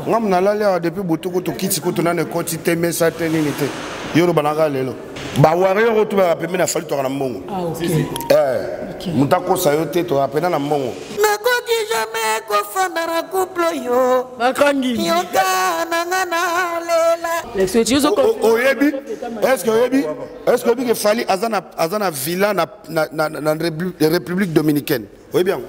Nga nalali awa depuis butu kutu kiti kutu nano ekoti te mesa te nini te yo oloba naka lelo ba warrior oyo tubaka pembe na fali toka na mbongo ah, okay. eh, moto akosa yo te toka pena na mbongo. Nakoki jamais kofanda na couple oyo bakangi yoka na nga nalela. Oyebi est-ce que oyebi est-ce que oyebi ke Fally aza na villa na République dominicaine, oyebi yango?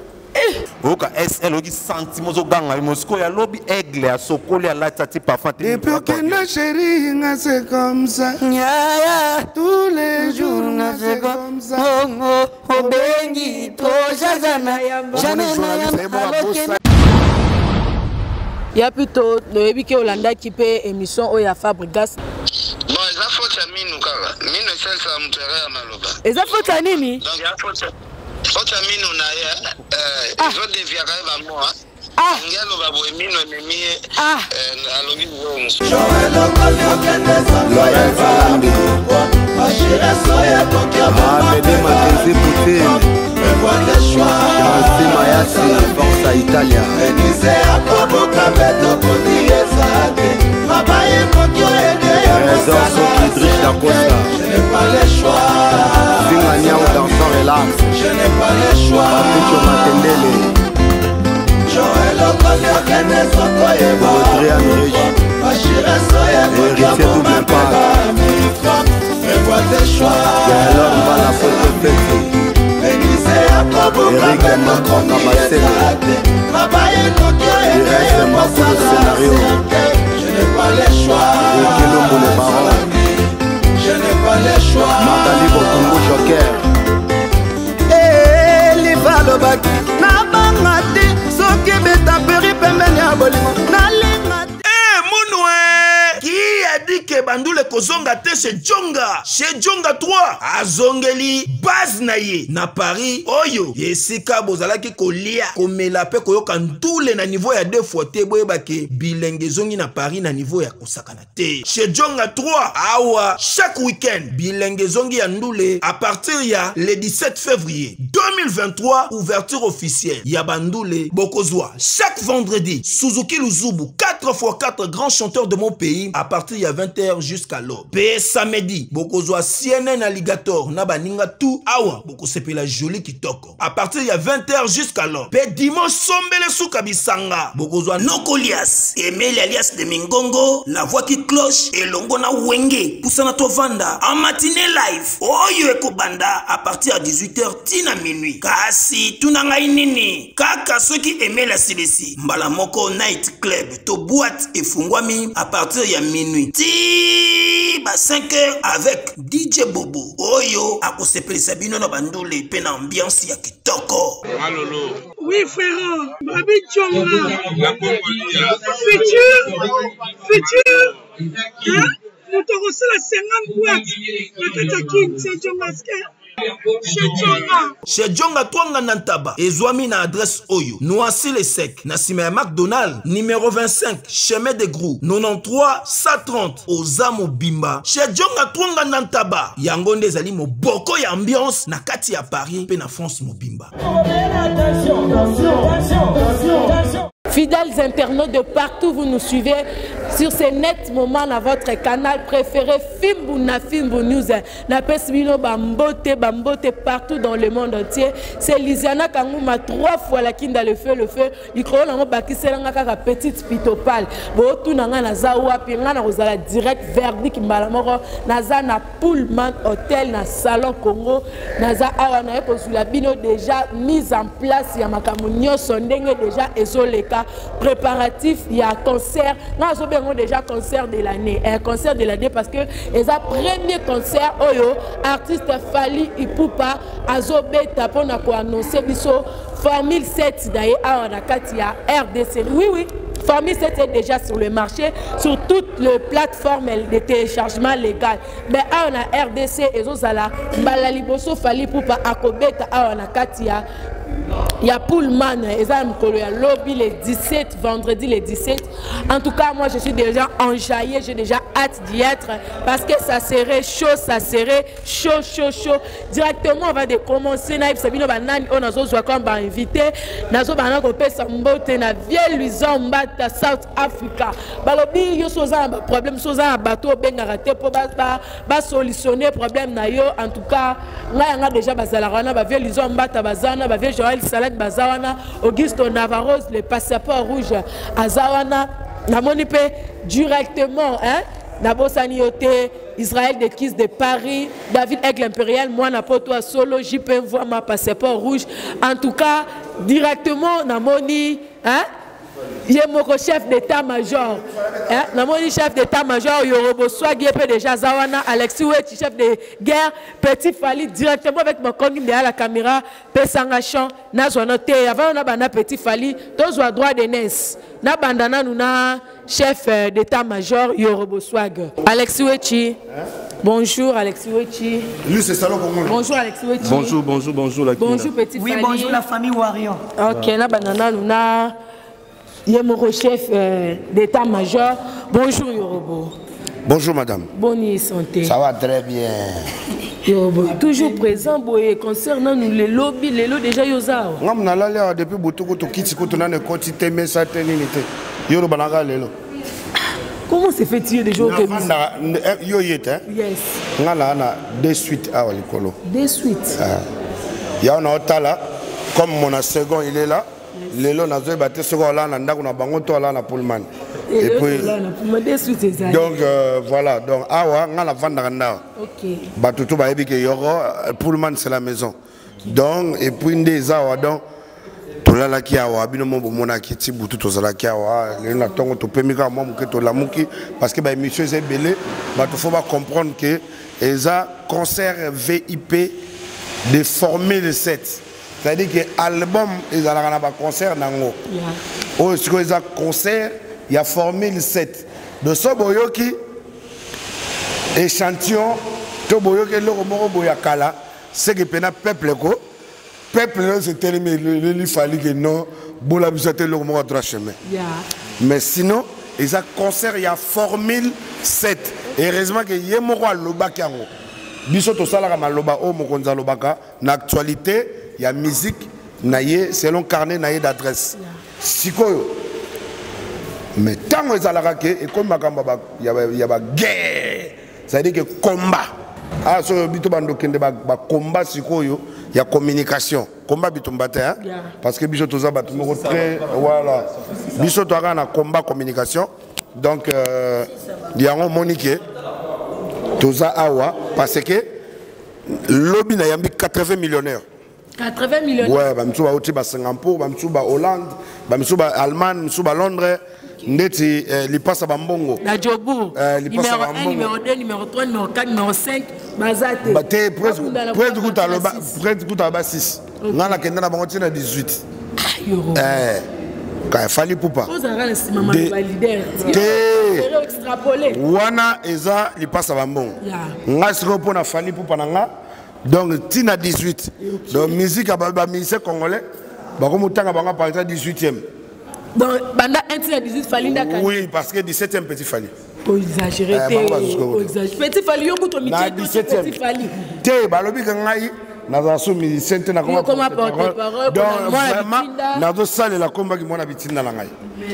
Oyoka sl, oyoki sentiment, ozoganga yo mosikoyo alobi aigle asokoli alati ati parfum te. Depuis okenda chéri nga c'est comme ça. Yaya tous les jours nga c'est comme ça. Oh, oh, obengi tojazana jamais nayamba. Ya plutôt noyebi ke olandaki mpe émission oyo ya Fabrigas. Bon, eza faute ya minu kaka. Minu esalisaka moto yaka ya maloba. Eza faute ya nini? Donc ya faute ya minu na ye ezodeviaka ye bamwa. Nge aloba boye minu ememi ye, alobi biloko mosusu. Amede Makenzi Poutine, Jansi Mayasi, Forza Italia. Trésor Soki Drish da Costa, Zinga Niao Dansant Relax, Patricio Matendele, Audrey Regi, Héritier Double Impact, Gaëlor Mbala Foto Feti, Eric Macron Kabasele, Irène Makolo Scénario, Ricky Lumbu le Baron, Magali Bokungu Joker. Elifa alobaki nabanga te soki betaperi pembeni ya bolingo nalinga te. Munwe qui a dit que bandule kozonga te chez Djonga, chez Djonga 3 azongeli base na ye na Paris oyo esika bozalaki kolia komela pe koyoka ndule na niveau ya 2 fois te. Boyebake bilenge ezongi na Paris na niveau ya kosakana te. Chez Djonga 3 awa chaque week-end bilenge ezongi ya ndule à partir ya le 17 février 2023, ouverture officielle ya bandule bokozwa chaque vendredi Suzuki Luzubu 4x4 grand chanteur de mon pays à partir ya 20h jusqu'à l'aube. Pe samedi bokozwa CNN Alligator na baninga tout awa bokosepela joli kitoko à partir ya 20h jusqu'à l'aube. Pe dimanche sombele suka bisanga bokozwa Nokolias Emeli alias de Mingongo la voix qui cloche elongo na Wenge pusana tovanda en matinée live oyo ekobanda à partir ya 18h tina minuit. Kasi tuna ngai nini kaka soki Emeli asilisi mbala moko night club to boîte efungwami à partir ya minuit ti ba 5h avec DJ Bobo oyo akosepelisa bino na bandule pe na ambiance ya kitoko. Malolo. Oui frère, Babi Djonga. Futur, futur. Hein? Moto akosala 50 boîte na kati ya Kin, c'est Djonga Chez Djonga. Chez Djonga Twanga na Ntaba ezwami na adresse oyo Noisy le Sec na nsima ya McDonald numéro 25 chemin de Grou 93 130 oza mobimba. Chez Djonga Twanga na Ntaba yango nde ezali moboko ya ambiance na kati ya Paris pe na France mobimba. Fidèles internautes de partout, vous nous suivez sur ce net moment dans votre canal préféré Fimbu na Fimbu News. Na pesi bino bambote bambote partout dans le monde entier. C'est Lisiana Kanguma 3 fois la kinda le feu le feu. Likolo nango bakisela nga kaka petite pitopale. Botuna nga naza wapi, nga na kozala direct verdict mbala moko. Naza na Pullman Hotel na Salon Congo. Naza awa na kozula bino déjà mise en place ya makambo nyonso ndenge déjà ezoleka préparatif ya concert. Nga azo bengo déjà concert de l'année. Concert de l'année parce que eza premier concert oyo artiste Fally Ipupa azobeta pona ko annoncer biso Formule 7 d'ailleurs awa na kati ya RDC. Oui oui, Formule 7 est déjà sur le marché sur toutes les plateformes de téléchargement légal. Mais awa na RDC ezozala mbala liboso Fally Ipupa akobeta awa na kati ya ya Pullman eza mokolo ya lobi le 17, vendredi le 17. En tout cas, moi je suis déjà enjaillé, j'ai déjà hâte d'y être parce que ça serait chaud, ça serait chaud, chaud, chaud. Directement, on va de commencer na yebisa bino banani oyo nazozwa comme bainvité. Nazobanda kopesa mbote na vie Luison Mbata, South Africa. Balobi yo so oza na baproblème, so oza na bato obengaka te mpo basolutionne problème na yo. En tout cas, ngai yanga déjà bazalaka wana, bavie Luison Mbata baza wana, bavie Joël Salade baza wana, Augusto Navarros le passeport rouge aza wana. Namoni mpe directement, hein, nabosani yo te, Israël de Kiss de Paris, David Aigle Impérial, mwana poto ya solo, JP Mvwama passeport rouge. En tout cas, directement namoni, hein, ye moko chef d'état-major, hein, namoni chef d'état-major Yorobo Swag, ye mpe déjà aza wana, Alexis Wechi chef de guerre, Petit Fally directement avec mokongi derrière la caméra, pesanga champ nazwa no te. Avant na banda Petit Fally, tozwa droit d'aînesse na banda nanu na chef d'état-major Yorobo Swag. Alexis Wechi, bonjour Alexis Wechi. Lui c'est Salon Congo. Bonjour Alexis Wechi. Bonjour, bonjour, bonjour la Bonjour Petit Oui, Fally. bonjour la famille Warrior. Ok, na banda nanu na ye moko chef d'état-major. Bonjour Yorobo. Bonjour madame. Bonne santé. Ça va très bien. Yorobo, toujours présent boye concernant nous les lobbies, les lots déjà yoza. Ngam na lali awa depuis butuku to kiti kutu nane koti te mesa te nini te. Yoroba na ga lelo. Comment se fait-il déjà au Québec? Nafanda, yo yete, hein? Yes. Nga na na deux suites awa likolo. Deux suites. Ah. Ya na otala comme mon second il est là. Lelo nazoyeba te soki olala na ndako na bango to olala na Pullman. Et Et puis, là, na Pullman, deux suites ezali. Donc voilà, donc awa nga navandaka ndawa. Ok. Bato to bayebi ke yoko Pullman c'est la maison. Donc et puis nde eza awa, donc tolalaki awa bino mo bomonaki ti butu tozalaki awa lelo na ntongo topemi kaka mwa moke tolamuki parce que ba émission eza ebele, bato faut ba comprendre que eza concert VIP de Formule 7. C'est-à-dire que album ezalaka na ba concert nango. Oyo sikoyo eza concert ya Formule 7. De so boyoki échantillon to boyoki eloko moko boye ya kala, c'est que pena peuple ko peuple nyonso etelemi eleli Fally ke non, bola biso ate eloko moko ya droit chemin. Mais sinon eza concert ya Formule 7. Heureusement que ye moko alobaki yango. Biso tosalaka maloba oyo mokonzi alobaka na actualité ya musique na ye selon carnet na ye d'adresse. Sikoyo mais ntango ezalaka ke ekomi makambo ya ba guerre, c'est-à-dire que combat. Ah, so bito bando kende ba combat sikoyo ya communication, combat bitumba te, hein? Parce que biso toza bato moko très, voilà, biso toaka na combat communication. Donc yango moni ke toza awa parce que lobi na yambi 80 millionnaires. 80 millionnaires. Ouais, ba misusu bauti ba Singapour, ba misusu ba Hollande, ba misusu ba Allemagne, misusu ba Londres, ndeti lipasa ba mbongo. Na Jobourg. Lipasa Numéro ba 1, mbongo. numéro 2, numéro 3, numéro 4, numéro 5, baza te. Ba te, presque, Babunda na presque kwa kuta loba, six. presque kuta ba 6. Ok. Nga na kenda na bango tina 18. Ah, yoro. Ka Fally Ipupa. Ozalaka na nsima maloba leader. Te. Ferre extrapolé. Wana eza lipasa ba mbongo. Nga sikoyo mpo na Fally Ipupa na nga, donc tina 18. Ok. Donc musique ya ba musicien congolais, bakomotanga bango par exemple 18e. Donc banda 1 tina 18 Fally ndaka. Oui, parce que 17e Petit Fally. Faut exagérer te, Bango bazuka faut kote. exagérer. Petit Fally yo kuto Na mitie tout 17e. Petit Fally. Te balobi ka ngai nazala so musicien te, nakoma Yo koma porte-parole. porte-parole, Donc, mpona mwana vraiment, bitinda. nazosalela kombaki mwana bitinda na ngai.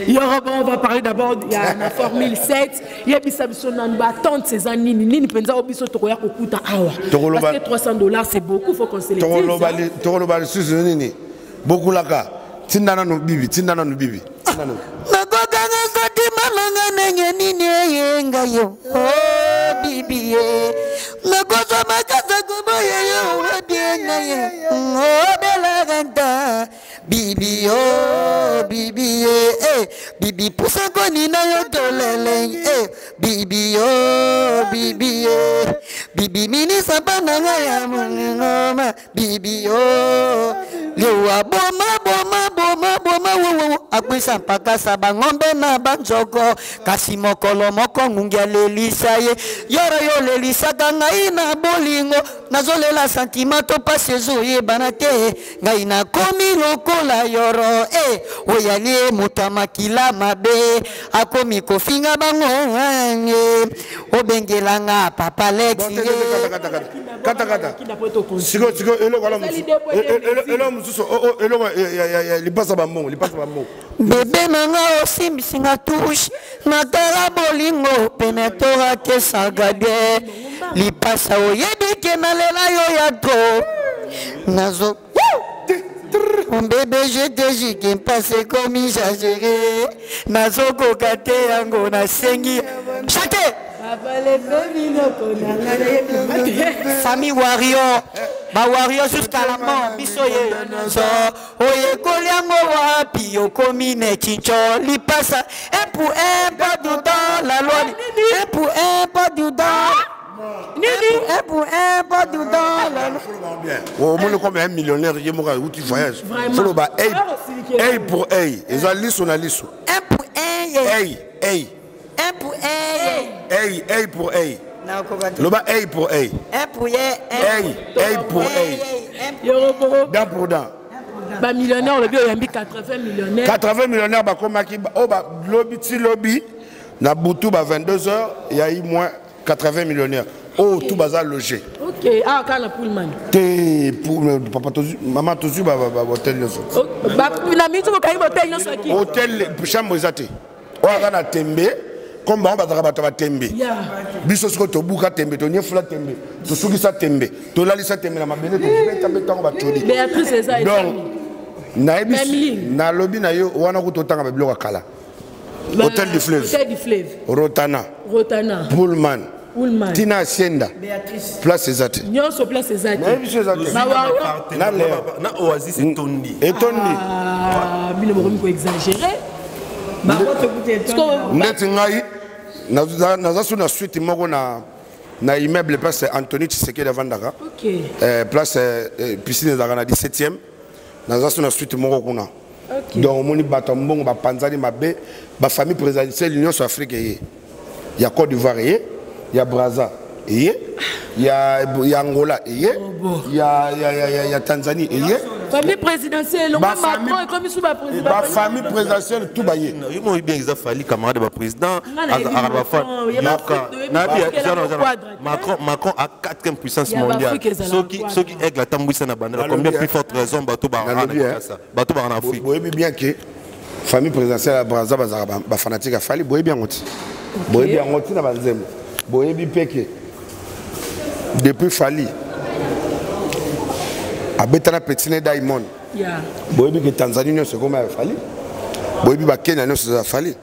Yorobo, on va parler d'abord ya na Formule 7. Yebisa biso nanu ba attente eza nini nini mpenza oyo biso tokoya kokuta awa. Parce que 300 $ c'est beaucoup, faut qu'on se le dise, hein. Tokoloba lisusu nini? Bokulaka tinda nanu bibi, tinda nanu bibi, tinda nanu. Nakokanga kotima nanga ndenge nini eyenga yo, oh, bibi ye nakozwa makasa koboya yo wabienga ye obelaka nta bibi, oh, bibi ye. eh, bibi pusa koni na yo tolele eh, bibi yo bibi ye bibi minisa mpa na ngai ya molingoma bibi yo liwa boma boma boma boma wowowo akwisa mpakasa bangombe na banzoko kasi mokolo moko ngungi alelisa ye yoro yo olelisaka ngai na bolingo nazolela santima to mpasi ezoyebana te ngai nakomi lokola yoro e eh, oyo alie moto ya makila mabe akomi kofinga bango eh, obengela nga papa lex katakata sikoyo sikoyo eloko wana eloko mosusu eloko lipasa bambongo lipasa bambongo bebe na nga osimbisi nga touche natala bolingo pene torakesaka bien lipasa oyebi ke nalela yo ya trop nazo Mon bébé, je te jure qu'il passe comme exagéré. Nazokoka te yango nasengi. Chantez! Famille Warrior, ba Warrior jusqu'à la mort, biso ye nyonso. Oyekoli yango wapi okomi neti nco lipasa un pour un pas du dans la loi un pour un pas du dans nini un pour un pas du dans la loi omoni comme un millionnaire ye moko awuti voyage foloba ey ey pour ey eza liso na liso un pour un ey ey un pour ey ey ey pour ey loba ey pour ey un pour ey ey pour ey dent pour dent bamillionnaire olobi oyambi 80 millionnaire 80 millionnaire bakomaki oyo lobi ti lobi na butu ba 22 heures ya eu moins 80 millionnaire oyo tout baza loge ok awa kaka na pullman te papa tozwi mama tozwi bahotel nyonso na miniti bokangi botel nyonso hotel chambre eza te oyo aza na tembe comme bango bazalaka bato ya batembe biso sikoyo tobuka tembe tonyefula tembe tosukisa tembe tolalisa tembe na mabele tobeta mpe ntango batoli donc nayebi nalobi na yo wana kuta otanga babiloko ya kala hôtel du fleuve rotana pullman tina hacienda place eza te nyonso place eza te nayebi biso eza te na na oasis etondi etondi ah, bino bokomi ko exagérer ndeti ngai naza su na suite moko na na immeuble place Anthony Tshisekedi avandaka okay. eh, place eh, piscine ezalaka na 17e naza su na suite moko kuna okay. donc omoni bato ya mbongo bapanzani mabe bafamille présidentielle nyonso afrique eye ya Côte d'Ivoire eye ya Brazza eye ya, ya Angola eye oh, ya, ya, ya, ya, ya Tanzanie eye famille présidentielle elongo Macron ekomi sous ba président ba famille présidentielle tout baye yo moi bien eza Fally camarade ba président azaka ba fan yoka nabi Macron Macron a quatrième puissance mondiale soki soki aigle atambwisa na bandela combien plus forte raison bato ba na Kinshasa bato ba na Afrique boyebi bien que famille présidentielle ya Brazza bazalaka ba fanatique ya Fally boyebi yango ti boyebi yango ti na banzembo boyebi mpe ke depuis Fally abetana petit ne Diamond boyebi ke Tanzanie nyonso ekoma ya Fally boyebi ba Kenya nyonso eza Fally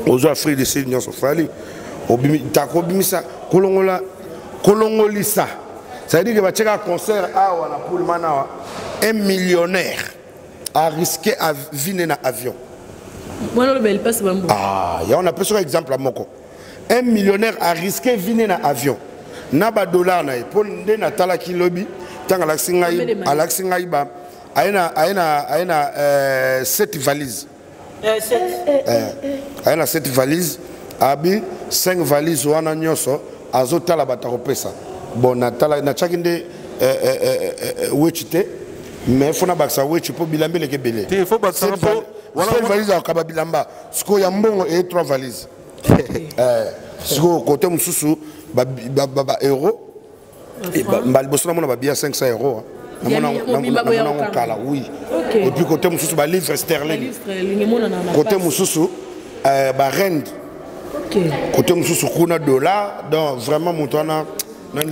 ozwa Afrique du Sud nyonso Fally tako obimisa kolongola kolongolisa ça veut dire que batiaka concert awa na Pullman awa un millionnaire a risqué à vine na avion wana oloba elipasi bambo ah yango napesaka exemple ya moko un millionnaire a risqué vine na avion na badollar na ye mpo nde natalaki lobi ntango alakisi ngai alakisi ngai ba aye na aye na aye na euh, sept valise eh, eh, aye na sept valise abi cinq valise wana nyonso azotala bato akopesa bon natala natiaki nde eh, wechi te mais fo nabakisa wechi mpo bilamba eleki ebele sept valise akokaba bilamba sikoyo ya mbongo eye trois valise sikoyo kote mosusu baeuro mbala liboso namona babiya 500 euro namona yango kala oui et puis côté mosusu balivre sterling côté mosusu euh, barende côté mosusu kuna dollar donc vraiment moto wana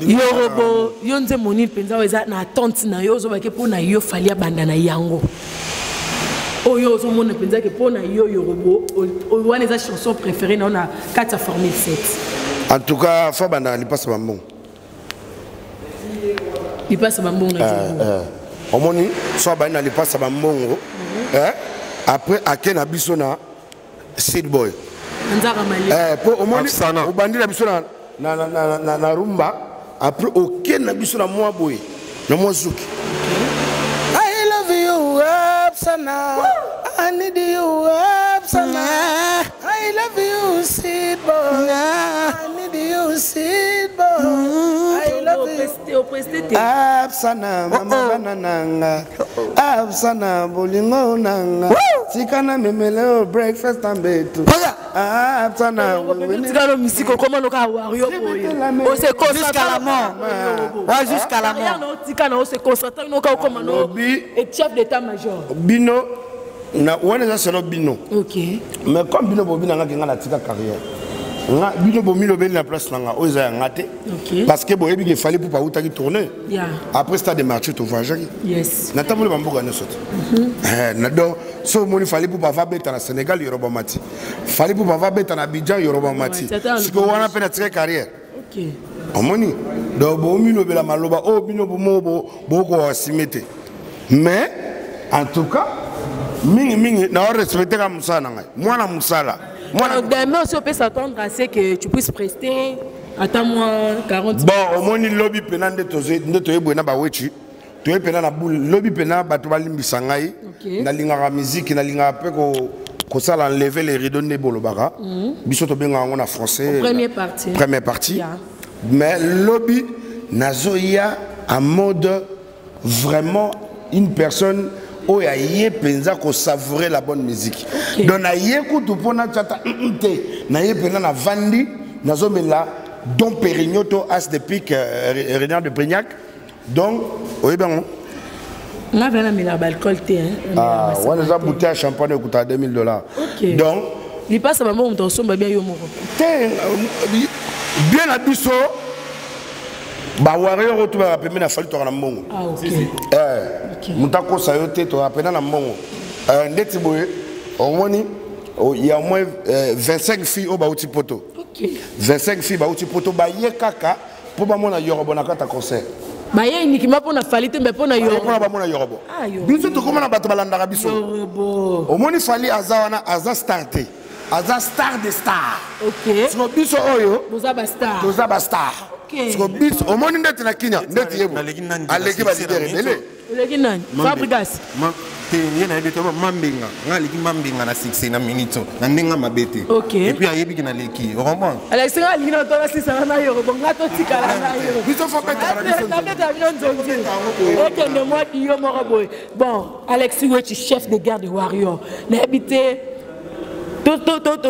yorobo yo nzembo nini mpenza oyo eza na attente na yo ozobake mpo na yo fali abanda na yango oyo ozomona mpenza ke mpo na yo yorobo wana eza chanson préférée na yo na kati ya formule 7 en tout cas fo abanda na lipasa bambongo lipasa bambongo na eh, eh. omoni so abandi na lipasa bambongo mhm. eh, après ake na biso na Seed Boy. Eh, po omoni obandi na biso na, na, na, na, na, na rumba après okende na biso na mwa boye na mwa zuki. I love you Absana, I need you Absana, I love you Seed Boy, I need you Seed Boy, I love you Absana, mama bana nanga Absana bolingo nanga tika na memele o breakfast na mbetu Absana tikalo misiko okoma noka wario boye ose Jusqu'à la mort. Ouais, jusqu'à la mort. Otika na ose concentre noka okoma no et chef d'état major bino na wana eza selo bino. Ok. Mais comme bino bobi nanga kenga na tika carrière nga bino bomilobeli na place na nga oyo eza ya nga te. Parce que boyebi ke Fally Ipupa autaki tourner. Après stade de marché tovoyageaki. Yes. Natamboli bamboka nyonso te. Na donc so omoni Fally Ipupa va beta na Sénégal Yoroba Mati, Fally Ipupa va beta na Abidjan Yoroba Mati, sikoyo wana mpe natika carrière. Omoni donc bomilobela maloba oyo bino bomo bokoasime te. Mais en tout cas mingi mingi na respecte ka mosala na ngai mwana mosala. Demain aussi on peut s'attendre à ce que tu puisses prester ata mwa 40. Bon omoni lobi pena nde toyebwe na bawechi toye pena na boule lobi pena bato balimbisa ngai nalingaka musique nalingaka mpe kosala enlever les rideaux nde bolobaka biso tobengaka yango na français première partie. Première partie. Mais lobi nazoya en mode vraiment une personne oyo aye mpenza kosavourer la bonne musique. Donc naye kutu mpona tiata te naye mpenza navandi nazomela Dom Pérignon to As de Pique Renard de Brignac. Donc oyebi yango nga vena namela baalcool te. Wana eza bouteille ya champagne ekutaka 2000 $. Donc lipasa bango moto osomba bien yo moko te bien na biso bawarrior oyo tobaka pembeni na Fally toka na mbongo. Moto akosa yo te toka pena na mbongo. Ndeti boye omoni ya moins 25 filles oyo bauti poto. 25 filles bauti poto baye kaka mpo bamona Yorobo na kati ya concert. Baye uniquement mpona Fally te mais mpona Yorobo. Mpona bamona Yorobo. Biso tokomona bato balandaka biso. Omoni Fally aza wana aza star te. Aza star de star. Siko biso oyo boza ba star. Toza ba star. Siko biso omoni ndeti na Kenya ndeti yebo. Aleki ba leader ebele. Oleki nani? Fabregas. Te ye nayebi te mambenga nga aleki mambenga na succès na minute na ndenge mabe te. Et puis ayebi ke naleki ocomprendre. Alexi nga alingi na otala sisana na Yorobo nga totikala na yo. Biso fo betala biso. Nabetala bino nzonzi. Ekende mwa diyo moko boye. Bon, Alexis Wetchi chef de guerre de warrior. Nayebi te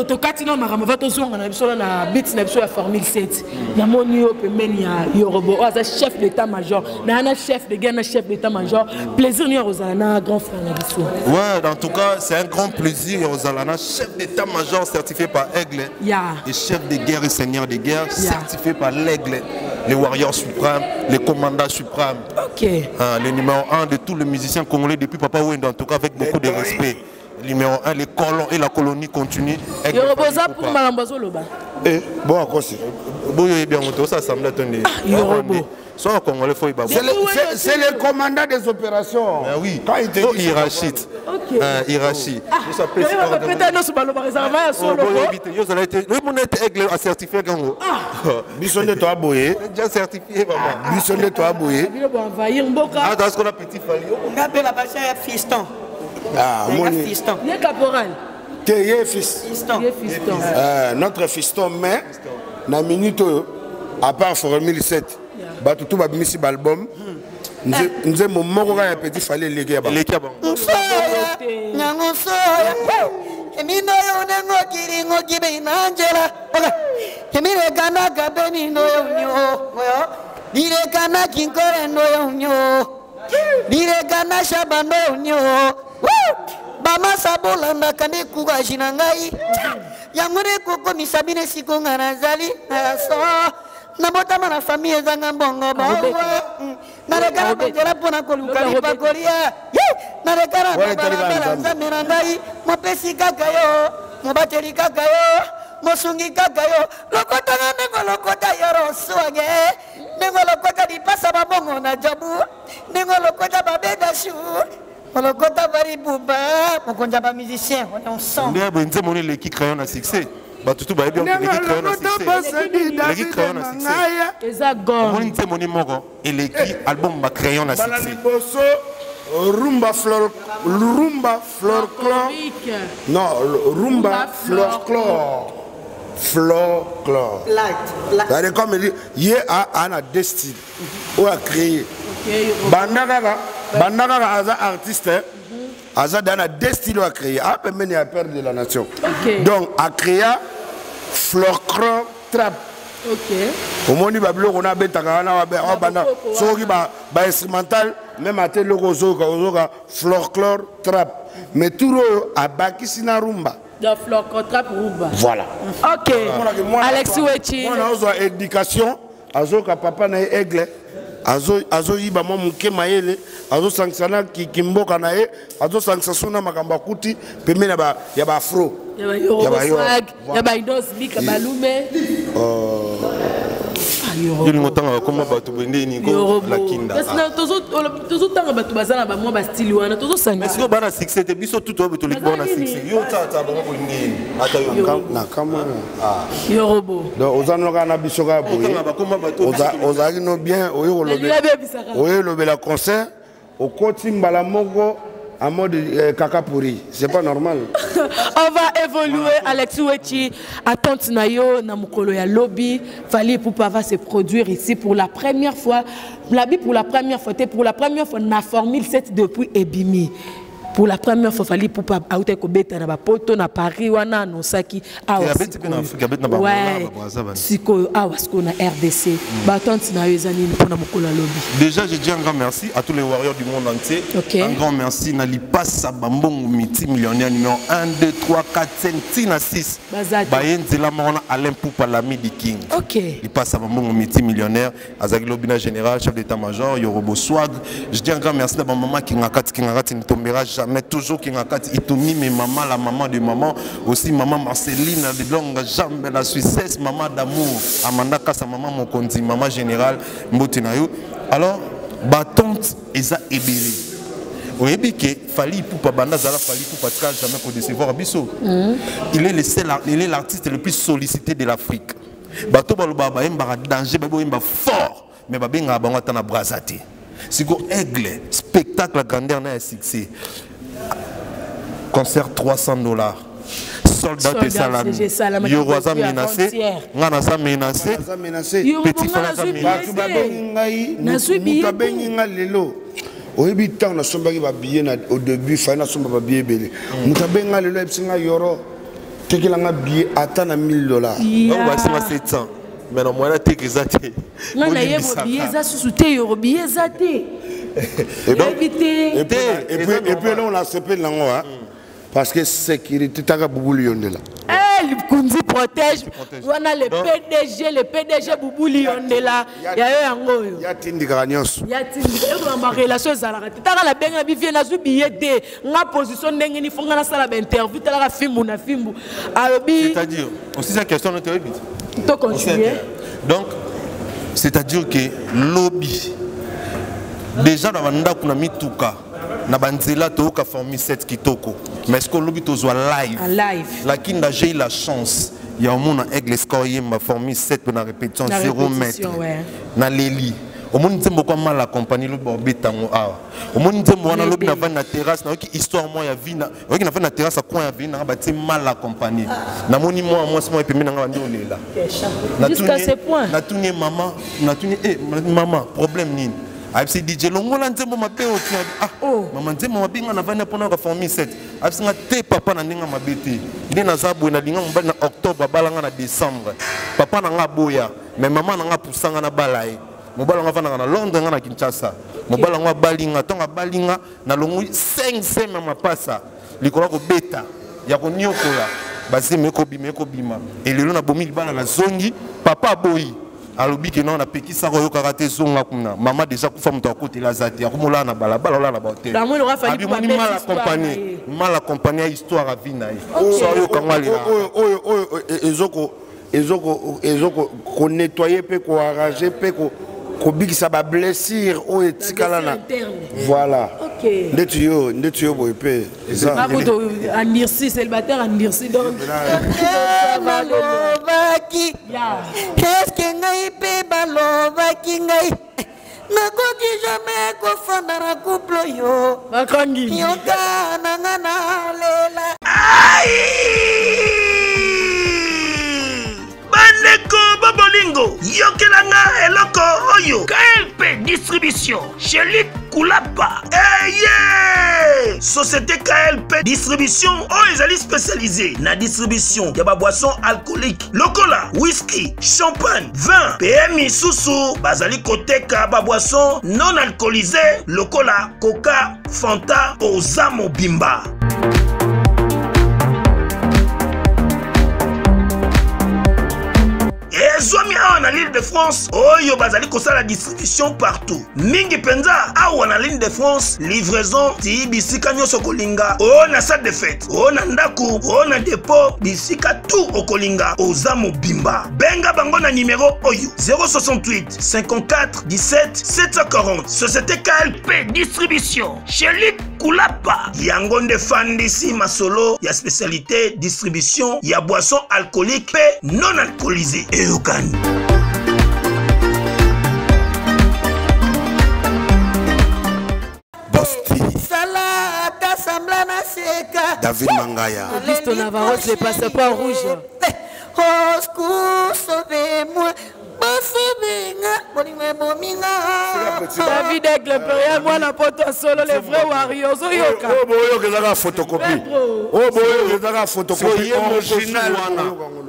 tokati na makambo va tozonga na biso na bit na biso ya formule 7. Namoni yo pembeni ya Yorobo oyo aza chef d'état major na na chef de guerre na chef d'état major. Plaisir ni ozala na grand frère na biso. Ouais, en tout cas c'est un grand plaisir ozala na chef d'état major certifié par Aigle. Et chef de guerre et seigneur de guerre certifié par l'Aigle, les warriors suprêmes, les commandants suprêmes. Le numéro 1 de tous les musiciens congolais depuis Papa Wendo, en tout cas avec beaucoup de respect. Numéro 1, les colons et la colonie continue. Yoroboza pour Malambazo Loba. Eh, bon, à quoi c'est? Bon, il y a bien ça semble être un Yorobo. Soit congolais, faut y bavoir. C'est le commandant des opérations. Ah oui. Quand il te dit hiérarchie. Hiérarchie. Biso nde to aboye. Déjà certifié maman. Biso nde to aboye. Ah, dans ce qu'on a petit Fally. On appelle la bâche à fiston. Ah, mon fiston. Ye caporal. Te ye fils. Fiston. Ye fiston. Notre fiston mais na minute à part Formule 7. Bato tout babimisi ba album. Nzembo moko kaka ya petit Fally eleki ya bango. Eleki ya bango. Nyango soya. Emino yo nengo kiringo kibe inanjela. Emire kana kabeni no yo nyo. Dire kana kinkore no yo nyo. Dire kana shaba no yo nyo. Mama sabolanda kande kuga jina ngai. Yango ne kokomisa bino esika nga nazali. So nabotama na famille ezanga mbongo bawa. Naleka na banzela mpona koluka lipakolia. Naleka na balabala nzambe na ngai. Mopesi kaka yo, mobateli kaka yo, mosungi kaka yo. Lokota na ndenge lokota yoro swage. Ndenge lokota lipasa babongo na jabu. Ndenge lokota babeda shu. Olokota Fally Ipupa mokonzi ya ba musiciens on est ensemble. Nde boye nzembo wana eleki crayon na succès. Bato tu bayebi yango eleki crayon na succès. Eleki crayon na succès. Eza gong. Omoni nzembo ni moko eleki album ba crayon na Bala succès. liboso rumba flor rumba folklore non rumba folklore folklore c'est-à-dire comme il dit ye a a na deux styles oyo a créé banda kaka banda kaka aza artiste hein. Aza da na deux styles oyo a créé a pembeni ya père de la nation donc a créa folklore trap omoni babiloko na abetaka wana abanda soki bainstrumental meme ata eloko ozoyoka ozoyoka folklore trap mais tour oyo abakisi na rumba. Donc folklore trap rumba. Voilà. Ok. Alexis Wechi. Mwana ozwa éducation azoyoka papa na ye aigle azoyiba mwa moke mayele azosangisa na kimboka na ye azosangisa so na makambo akuti pembeni ya baafro ya baidos bika balume yolingo otanga bakoma bato boye nde nini lakinda tozotanga bato baza na bamwa bastyle wana tozosangisa bana succès te biso tutu oyo toleki bango na succès yo tata bango boye nde ata yo na kamwa yorobo donc oza no kaka na biso kaka boye ozalaki no bien oye olobela concert okoti mbala moko en mode euh, caca pourri c'est pas normal. On va évoluer Alexis Wechi attente na yo na mokolo ya lobby Fally Ipupa va se produire ici pour la première fois la pour la première fois pour la première fois na formule 7 depuis ebimi pour la première fois Fally Ipupa auta kobeta na bapoto na Paris wana anonsaki awa sikoyo awa sikoyo na RDC mm. Battente na yo eza nini mpona mokolo ya lobi? Déjà je dis un grand merci à tous les warriors du monde entier okay. Un grand merci na lipasa bambongo multimillionnaire numéro 1 2 3 4 5 tina 6 baye nzela moko na Alain Poupa l'ami du King okay. Lipasa bambongo multimillionnaire azalaki lobi na général chef d'état-major Yorobo Swag. Je dis un grand merci à ma maman Kingakati. Kingakati ne tombera jamais, toujours Kingakati Itomi, mes mamans, la maman de maman, aussi maman Marceline de longue jambe, la Suissesse, maman d'amour, Amanda Kassa, maman Mokonzi, maman générale Mbote na yo. Alors batante eza ebele. Oyebi ke Fally Ipupa banda zala Fally Ipupa tika jamais ko décevoir biso. Il est le seul, il est l'artiste le plus sollicité de l'Afrique. Bato balobaka bayembaka danger, bayebi oyemba fort, mais babengaka bango ata na Brazza te. Siko aigle, spectacle à grandeur na ya succès. Concert $300. Soldat esalami. Yoro aza menacé, nga naza menacé. Petit frère aza menacé. Bato babengi ngai, moto abengi ngai lelo. Oyebi ntango nasombaki babillet na au début, fallait nasomba babillet ebele. Moto abengi ngai lelo ayebisi ngai Yoro, tekela nga billet ata na $1000. Bango basinga 700. Mais na moyen ateka eza te. Nga na ye billet eza susu te, Yoro billet eza te. Oyebi te. Et puis eloko nasepeli nango, hein, parce que sécurité taka Bubuli Yondela. Eh, Likunzi protège. Wana le PDG, le PDG Bubuli Yondela. Ya yo yango oyo. Ya tindikaka nyonso. Ya tindika. Yo ba relation ezalaka te. Taka la benga bi vie nazwi billet te. Nga position ndenge ni fonga nasala ba interview talaka fimbu na fimbu. Alobi. C'est-à-dire, aussi sa question no toyebi. To continuer. Donc, c'est-à-dire que lobby déjà na bandako na mituka na banzela toyoka formule 7 kitoko, mais est-ce que lobi tozwa live? Live. Lakinda, j'ai eu la chance ya omona Aigle Score yemba formule 7 na répétition 0 mètre na leli. Omoni nzembo kwa mal accompagné lobi babeta yango awa. Omoni nzembo wana lobi navandi na terrasse, nayoki histoire mwa ya vie, nayoki navandi na terrasse ya coin ya vie nanga batie mal accompagné. Namoni mwa mwasi mwa epembe nanga bandi olela. Jusqu'à ce point. Natuni mama, natuni eh mama problème nini? Ayebisi DJ longola nzembo mabe oyo tia. Ah, oh. Mama nzembo mabe nga navandi mpona ka formule 7. Ayebisi nga te papa na ndenge mabe te. Nde naza boye nalinga mobali na octobre abalanga na décembre. Papa na nga aboya, mais mama na nga apusanga na bala ye. Mobali nga avandaka na Londres nga na Kinshasa. Mobali nga abalinga, ntango abalinga nalongoli 5 semaines ya mapasa likolo ya kobeta ya koniokola bazemi ekobima ekobima. Elelo nabomi libala na zongi, papa aboyi. Alobi ke non, napekisaka oyokaka te, zonga kuna. Mama déjà kufa, moto akotela aza te, akomolala na balabala, olala na bahotel. Bango loka Fally Abimoni Ipupa mal abeti histoire accompagné, na ye. mal accompagné ya histoire ya vie na ye. Ok. So ayoka ngo alela. Oyo, oyo, oyo, oyo, ezoko, ezoko, ezoko ko nettoyer pe ko arranger pe ko kobikisa ba blessure oyo etikala na Blessure interne. Voilà. Ok. Ndeti yo, ndeti yo boye mpe eza. Makuto endurci, célibataire endurci donc. Balobaki eske ngai mpe balobaki ngai nakoki jamais kofanda na couple oyo bakangi yoka na nga nalela. Bandeko babolingo, yokela nga eloko oyo. KLP Distribution chez Luc Kulapa. Eye Société KLP Distribution oyo ezali spécialisée na distribution ya baboisson alcoolique lokola whisky, champagne, vin mpe misusu. Bazali koteka baboisson non alcoolisé lokola coca, fanta. Oza mobimba. Ezwami awa na l'Île de France oyo bazali kosala distribution partout, mingi mpenza awa na l'Île de France, livraison ti bisika nyonso okolinga, oyo na salle de fête, oyo na ndako, oyo na dépôt, bisika tout okolinga. Oza mobimba, benga bango na nimero oyo 068 54 17 740. Société KLP Distribution chez Luc Kulapa, yango nde fandisi masolo ya spécialité distribution ya boisson alcoolique mpe non alcoolisé. Eyokani. Bosti. Sala ata sambla na seka. David Mangaya. Augusto Navarro, le passeport rouge. Au secours, sauvez-moi. Bosobenga bolingo ebominga. David Aigle Impérial, mwana poto solo, les vrais warriors oyoka. Oyo boyoka ezaka photocopie. Oyo boyoka ezaka photocopie original.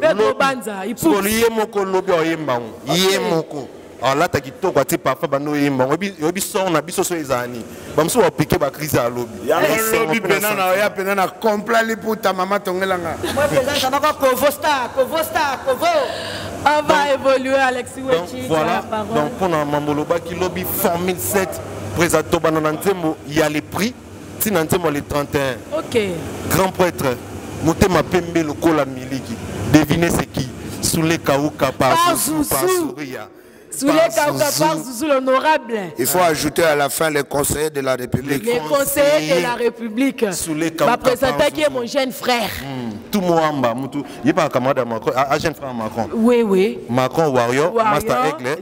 Pedro Banza ipu. Ye moko lobi oyemba ngo. Ye moko alata kitoko, atie parfum, bando oyemba ngo. Oyebi sor na biso so ezala nini, bamosusu bapike bacrise ya lobi. Yango lobi mpena na oya mpena na complet liputa mama tongelanga. Kovo star, kovo. On va évoluer, Alexis Wechi. Voilà, donc mpona mambo olobaki lobi, formule 7 présent, tobanda na nzembo ya le prix ntina nzembo ya le 31. Ok. Grand prêtre motema pembe lokola miliki, devinez c'est qui? Soule Kauka par Souria. Soule Kauka par Zouzou, l'honorable. Il faut ajouter à la fin les conseillers de la République. Les conseillers de la République. Soule Kauka. Va qui est mon jeune frère. Tout Moamba, Moutou. Il n'est pas un camarade à Macron, un jeune frère à Macron. Oui, oui. Macron, Warrior, Master Aigle.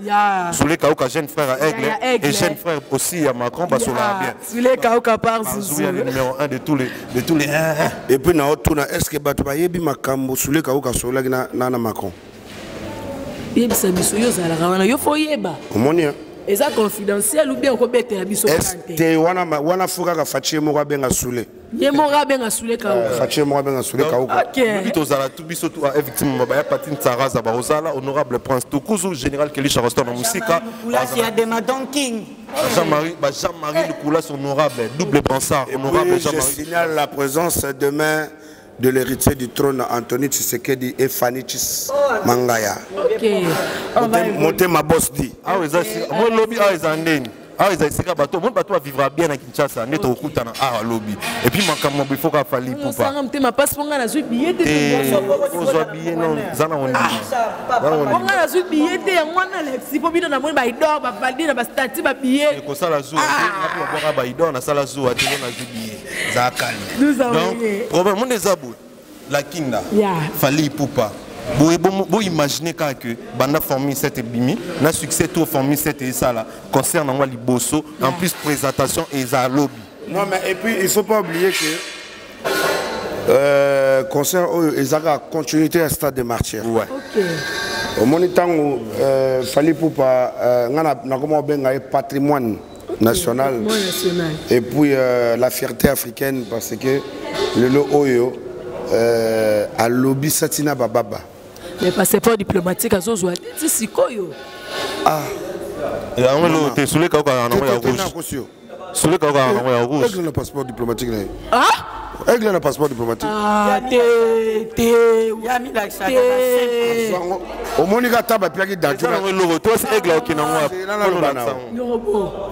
Soule Kauka, jeune frère à Aigle. Et jeune frère aussi à Macron, bah, bien. Soule Kauka par Zouzou. Le numéro 1 de tous les. De tous les. Et puis, est-ce que Batoubayebi Makambo, Soule Kauka, Soule Nana Macron? Yebisa biso, yo ozalaka wana, yo fo oyeba. Omoni eza confidentiel ou bien okobetela biso? Te, wana wana fo kaka Fatie moko abenga Sule. Ye moko abenga Sule Kauka. Fatie moko abenga Sule Kauka. Lobi tozala tu biso tu effectivement baya Patine Tsaraza, baozala honorable Prince Tukuzu, général Kelly Charleston na musika. Ya Demadon King. Jean-Marie, bah Jean-Marie Lukoulas, honorable, double brassard, honorable Jean-Marie. Je signale la présence demain de l'héritier du trône Anthony Tshisekedi et Fanny Tshis Mangaya. Ok. Motema boss dit. Ah oui, ça c'est moi lobby, ah ils ndeni. Ah ils esika bato, moi bato vivra bien à Kinshasa, nde tokutana ah lobby. Et puis makambo il faut ka Fally Ipupa. Sanga motema passe ponga na zui billet te. Ozwa billet non, zana on. Ponga na zui billet te yango na Lexi po bino na moni ba idor ba valide na ba statut ba billet. Ko sala zuwa, ngapi ba ba idor na sala zuwa te na zui billet. Zakali. Donc problème mon ezabu la kinda. Fally Ipupa. Bo imaginer kaka que banda formule 7 ebimi na succès to formule 7 esala concert nango ya liboso, en plus présentation eza lobi. Non mais et puis il faut pas oublier que concert oyo ezaka continuité ya stade de martyrs. Ouais. Ok. Omoni ntango Fally Ipupa, nga nakoma obenga ye patrimoine national. Patrimoine national. Et puis la fierté africaine, parce que lelo oyo alobi satina bababa. Mais passeport diplomatique azozwa te ti sikoyo. Ah. Yango lo te Soule Kauka na yango ya rouge. Soule Kauka na yango ya rouge. Aigle na passeport diplomatique na ye. Ah? Aigle na passeport diplomatique. Ah, te te. Ya milakisa. Te. Omoni ka taba piaki datu. Eza nango eloko to si aigle okina ngo.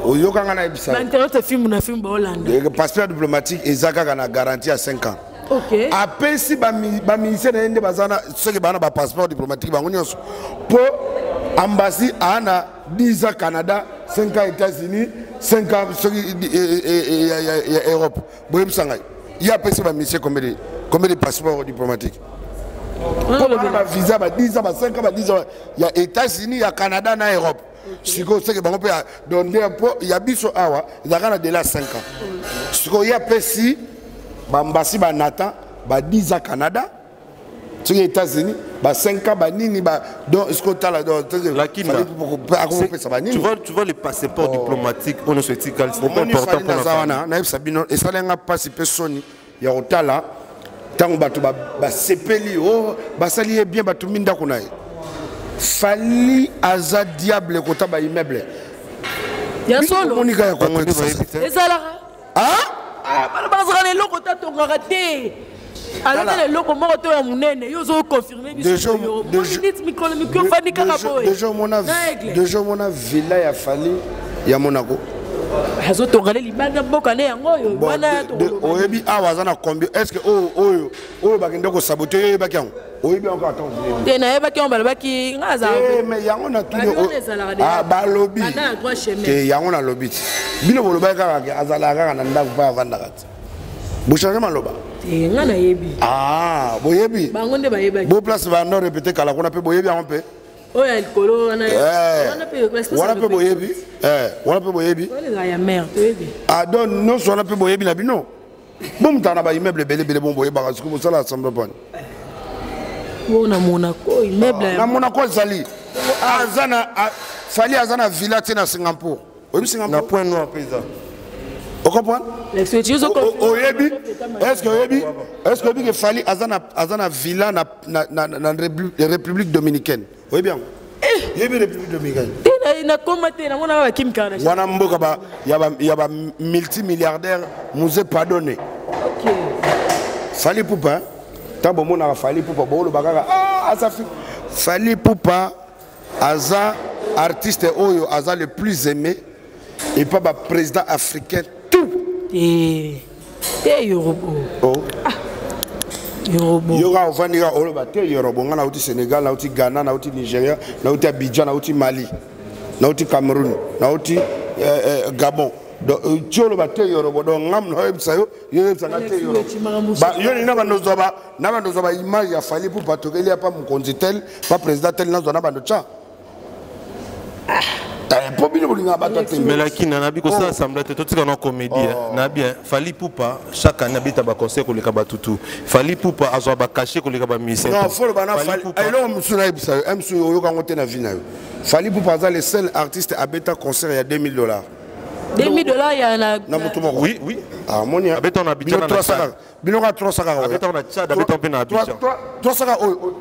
Oyoka nga na yebisa. Ba internet film na film ba Hollande. Passeport diplomatique eza kaka na garantie ya 5 ans. Ok. Apesi ba ministère na ye nde baza na soki bana ba passeport diplomatique bango nyonso. Po ambassade ana 10 ans Canada, 5 ans États-Unis, 5 ans soki ya Europe. Boyebisa ngai, ye apesi bamusicien combien de passeport diplomatique? Mpo bavisa ba 10 ans, ba 5 ans, ba 10 ans ya États-Unis, ya Canada na Europe. Sikoyo seke bango mpe donc nde mpo ya biso awa ezalaka na dela 5 ans. Sikoyo ye apesi bambasi banatan ba 10 ans Canada, soki États-Unis ba 5 ans, banini ba. Donc sikoyo tala, donc akopesa banini? Tu vois, les passeports diplomatiques oyo nyonso etikali, c'est pas important pour naza wana. Nayebisa bino, esalenga mpasi mpe soni ya kotala ntango bato basepeli o basali ye bien, batumbi ndako na ye. Fally aza diable kota baimmeuble. Ya solo. Monika ya Kongo. Ezalaka bana bazalaka na eloko te, atongaka te, azaka na eloko moko te ya monene. Yo ozoconfirme biso niti mikolo miki ofandi kaka boye. Déjà omona villa ya Fally ya Monaco? Azotonga ne libanda mboka ne yango oyo wana. Oyebi awa aza na combien? Est ce que oyo oyo oyo bakende kosabote, yo oyebaki yango? Oyebi yango kaka? Te, nayebaki yango, balobaki nga azala. Mais yango natuni, balobi te, yango nalobi ti bino bolobaki kaka azalaka kaka na ndako mpe avandaka te. Bochange maloba. Te, nga nayebi. Ah, boyebi. Bango nde bayebaki. Bo place bando répété kala kuna mpe boyebi yango mpe. Oyo ya likolo wana. Wana mpe boyebi, wana mpe boyebi. Ya mare toyebi. Ah, donc nyonso wana mpe boyebi na bino. Bomutaka na baimmeuble ebele ebele. Bon, boyebaka sikoyo bosala assemble poni? Oyo na Monaco, immeuble. Na Monaco ezali, aza na Fally aza na villa te na Singapour. Oyebi Singapour? Na Point Noir mpe eza. Ocomprendre? Oyebi, est ce que oyebi, est ce que oyebi ke Fally aza na villa na République dominicaine? Oyebi yango? Yebi République dominicaine? Te, nakoma te, namonaka bakimikaka. Wana mboka ya ba multimilliardaire Muse Padone. Fally Ipupa, ntango bomonaka Fally Ipupa, booloba kaka aza Fally Ipupa aza artiste oyo aza le plus aimé epa baprésident africain tout. Te, Yorobo. Oh. Ah. Yorobo. Yo kaka ovandi kaka oloba te Yorobo. Nga nauti Sénégal, nauti Ghana, nauti Nigeria, nauti Abidjan, nauti Mali, nauti Cameroun, nauti Gabon. Ti oloba te Yorobo. Donc ngam naoyebisa yo, yo oyebisanga te Yorobo. Yo nini? Na bando ozwa baimage ya Fally mpo batokeli ya pa mokonzi tel, pa président tel, nazwa na bando tya mpo bino bolingaka bato atembe. Mais lakini nabi kosala semblant te, totika na comédie. Nabi Fally Ipupa chaque année abeta baconcert koleka batutu. Fally Ipupa azwa bacachet koleka bamusicien. Non, foloba na eloko mosusu nayebisa yo, mosusu oyoka yango te na vie na yo. Fally Ipupa aza le seul artiste abeta concert ya 2000 dollars. 2000 dollars ya na Na motu moko. Oui. Amoni. Abeta na Abidjan, na Tchad. Bino kaka 300 kaka. Abeta na Tchad, abeta mpe na Abidjan. 300 kaka oyo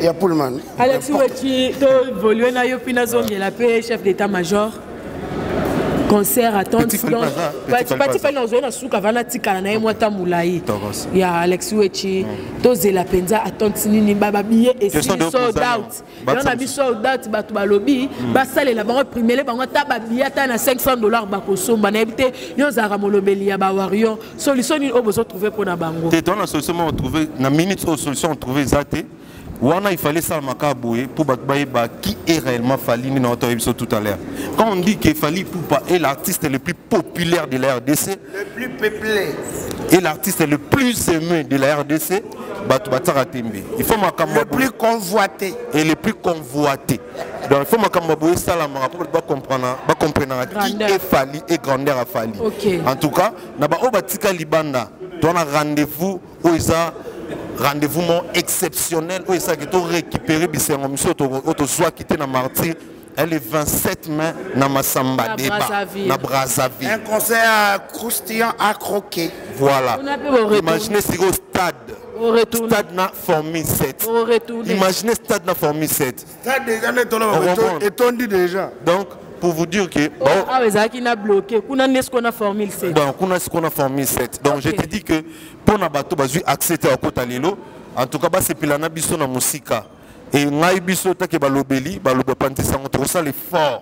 ya Pullman. Alexis Wetshi, toévolue na yo mpe nazongela mpe chef d'état major concert attente. Pati Fally nazoi na suka vana tikala na ye mwa ta molai ya Alexis Wetshi. Tozela mpenza attente nini? Babillet esili, sold out. Yango na biso sold out. Bato balobi basalela bango, primele bango ata babillet ata na 500 dollars, bakosomba. Nayebi te, yo ozalaka molobeli ya bawarrior, solution nini oyo bozotrouve mpona bango? Te, toza na solution moko trouve na minute oyo. Solution trouve eza te. Wana il fallait salamaka boye mpo bato bayeba qui est réellement Fally. Nini na biso tout à l'heure quand on dit que Fally Ipupa est l'artiste le plus populaire de la RDC, le plus peuplé, et l'artiste le plus aimé de la RDC, bato batiaka tembe. Il faut makambo le plus convoité. Et le plus convoité. Donc il faut makambo boye esalamaka mpo bato bacomprendre qui est Fally et grandeur ya Fally. En tout cas, na baoyo batika libanda, towana rendez-vous oyo eza rendez-vous moko exceptionnel oyo esalaki to récupérer bisengo mosusu oyo tozwaki te na Martyr, le 27 mai na Masamba Débat na Brazzaville. Un concert croustillant à croquer. Voilà, imaginez sikoyo stade, stade na Formule 7. Imaginez stade na Formule 7. Stade déjà etondi déjà. Donc pour vous dire que bon, ah, ezalaki na bloqué kuna nde sikoyo na Formule 7. Donc kuna sikoyo na Formule 7. Donc je te dis que mpona bato bazwi accès te akota lelo, en tout cas basepela na biso na mosika. E ngai biso take balobeli baloba pantisango tokosala effort,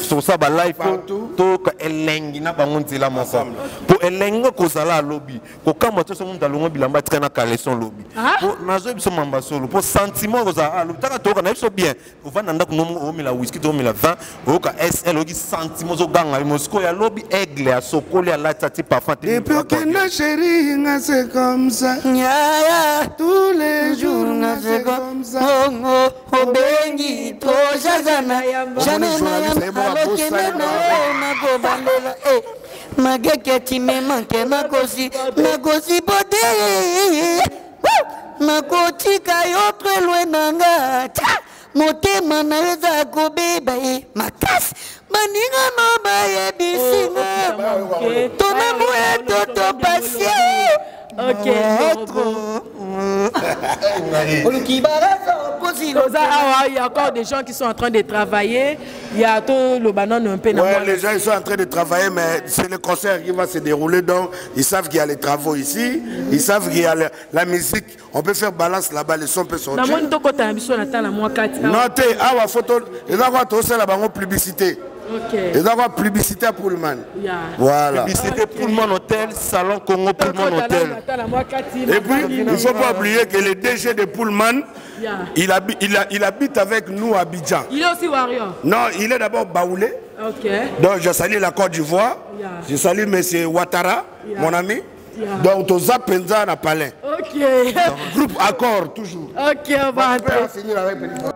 tokosala balive, toyoka elengi na bango nzela moko, mpo elengi kozala alobi kokamwa te. Soki moto alongo bilamba atika na caleçon lobi, po nazoyebi biso mamba solo, mpo sentiment kozala alobi taka toyoka na biso bien. Ovanda ndako nomo, omela whisky to omela vin, oyoka sl, oyoki sentiment, ozoganga yo mosiko ya lobi. Aigle asokoli, alati, ati parfum te. Depuis okenda chéri, nga c'est comme ça. Yeah. Tous les jours nga c'est comme ça. Oh, oh, obengi tojazana jamais nayalokende na yo nakobandela eh. Mageke timemanke nakosi nakosi bote nakotika yo très loin na nga. Tcha! Motema na yo eza kobeba ye makasi, baninga no bayebisi nga tonamoya toto pasi. Ok. Oluki baraza okosi. Toza awa, il y a encore des gens qui sont en train de travailler. Il y a tout le banane un peu. Ouais, les gens ils sont en train de travailler, mais c'est le concert qui va se dérouler, donc ils savent qu'il y a les travaux ici, ils savent qu'il y a la musique, on peut faire balance là-bas, le son peut sortir. Namoni tokota na biso na tala mwa kati awa. Non te, awa photo eza kwa tosala bango publicité. Ok. Eza kwa publicité Pullman. Voilà. Publicité Pullman Hotel, Salon Congo Pullman Tokota Hotel. na tala mwa kati. Et puis, il ne faut pas oublier que le DG de Pullman, il habite avec nous à Abidjan. Il est aussi warrior. Non, il est d'abord baoulé. Ok. Donc, je salue la Côte d'Ivoire. Je salue M. Ouattara, mon ami. Donc, toza penza na palais. Ok. Groupe Accord, toujours. Ok, on va On entrer. peut finir avec petit.